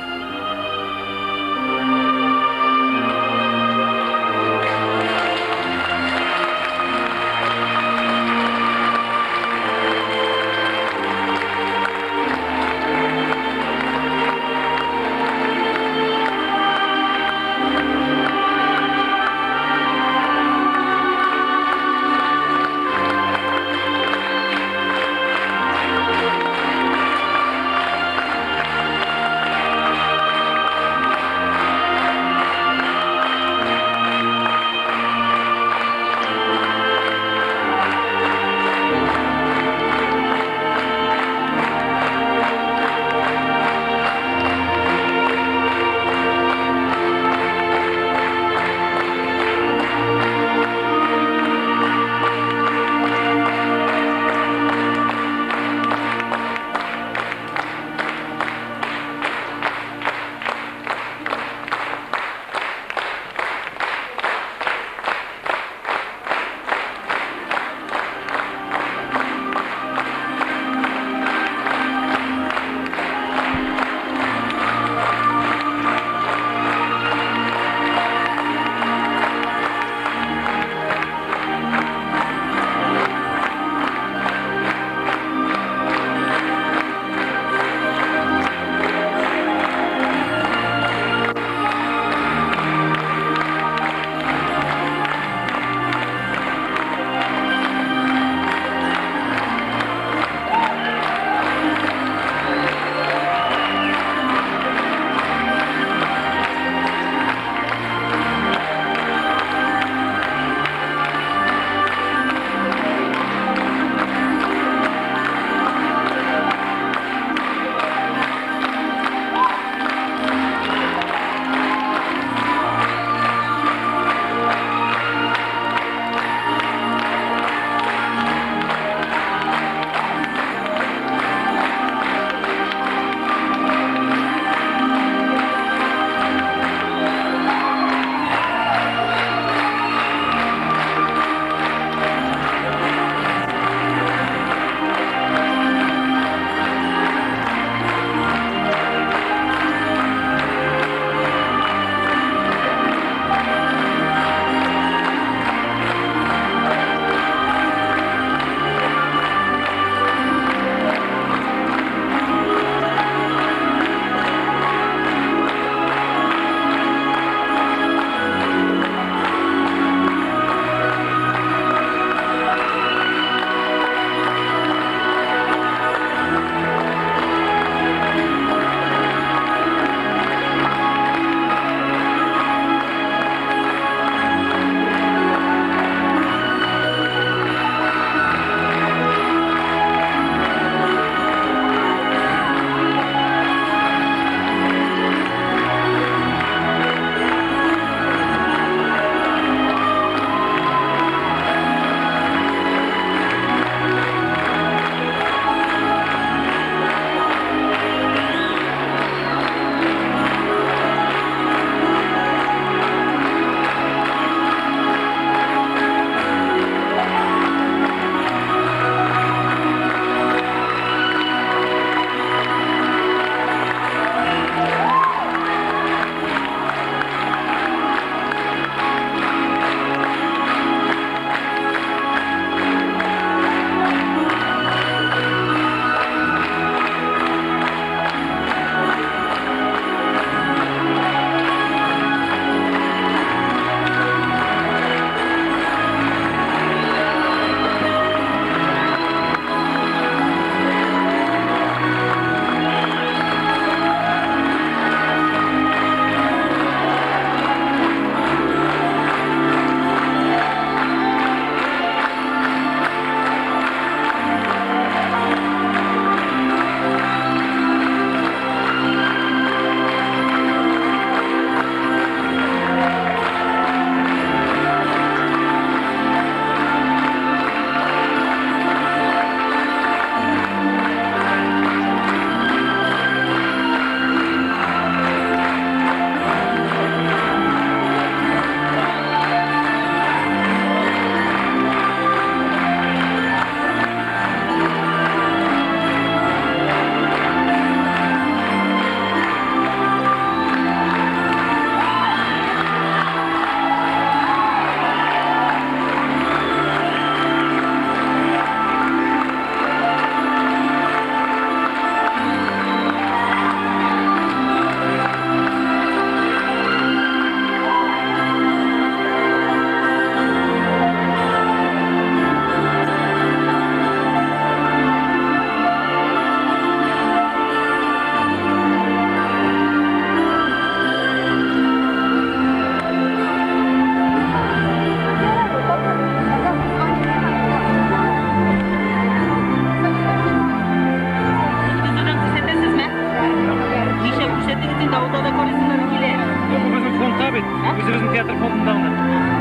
Үзебезнең театр фондында гына.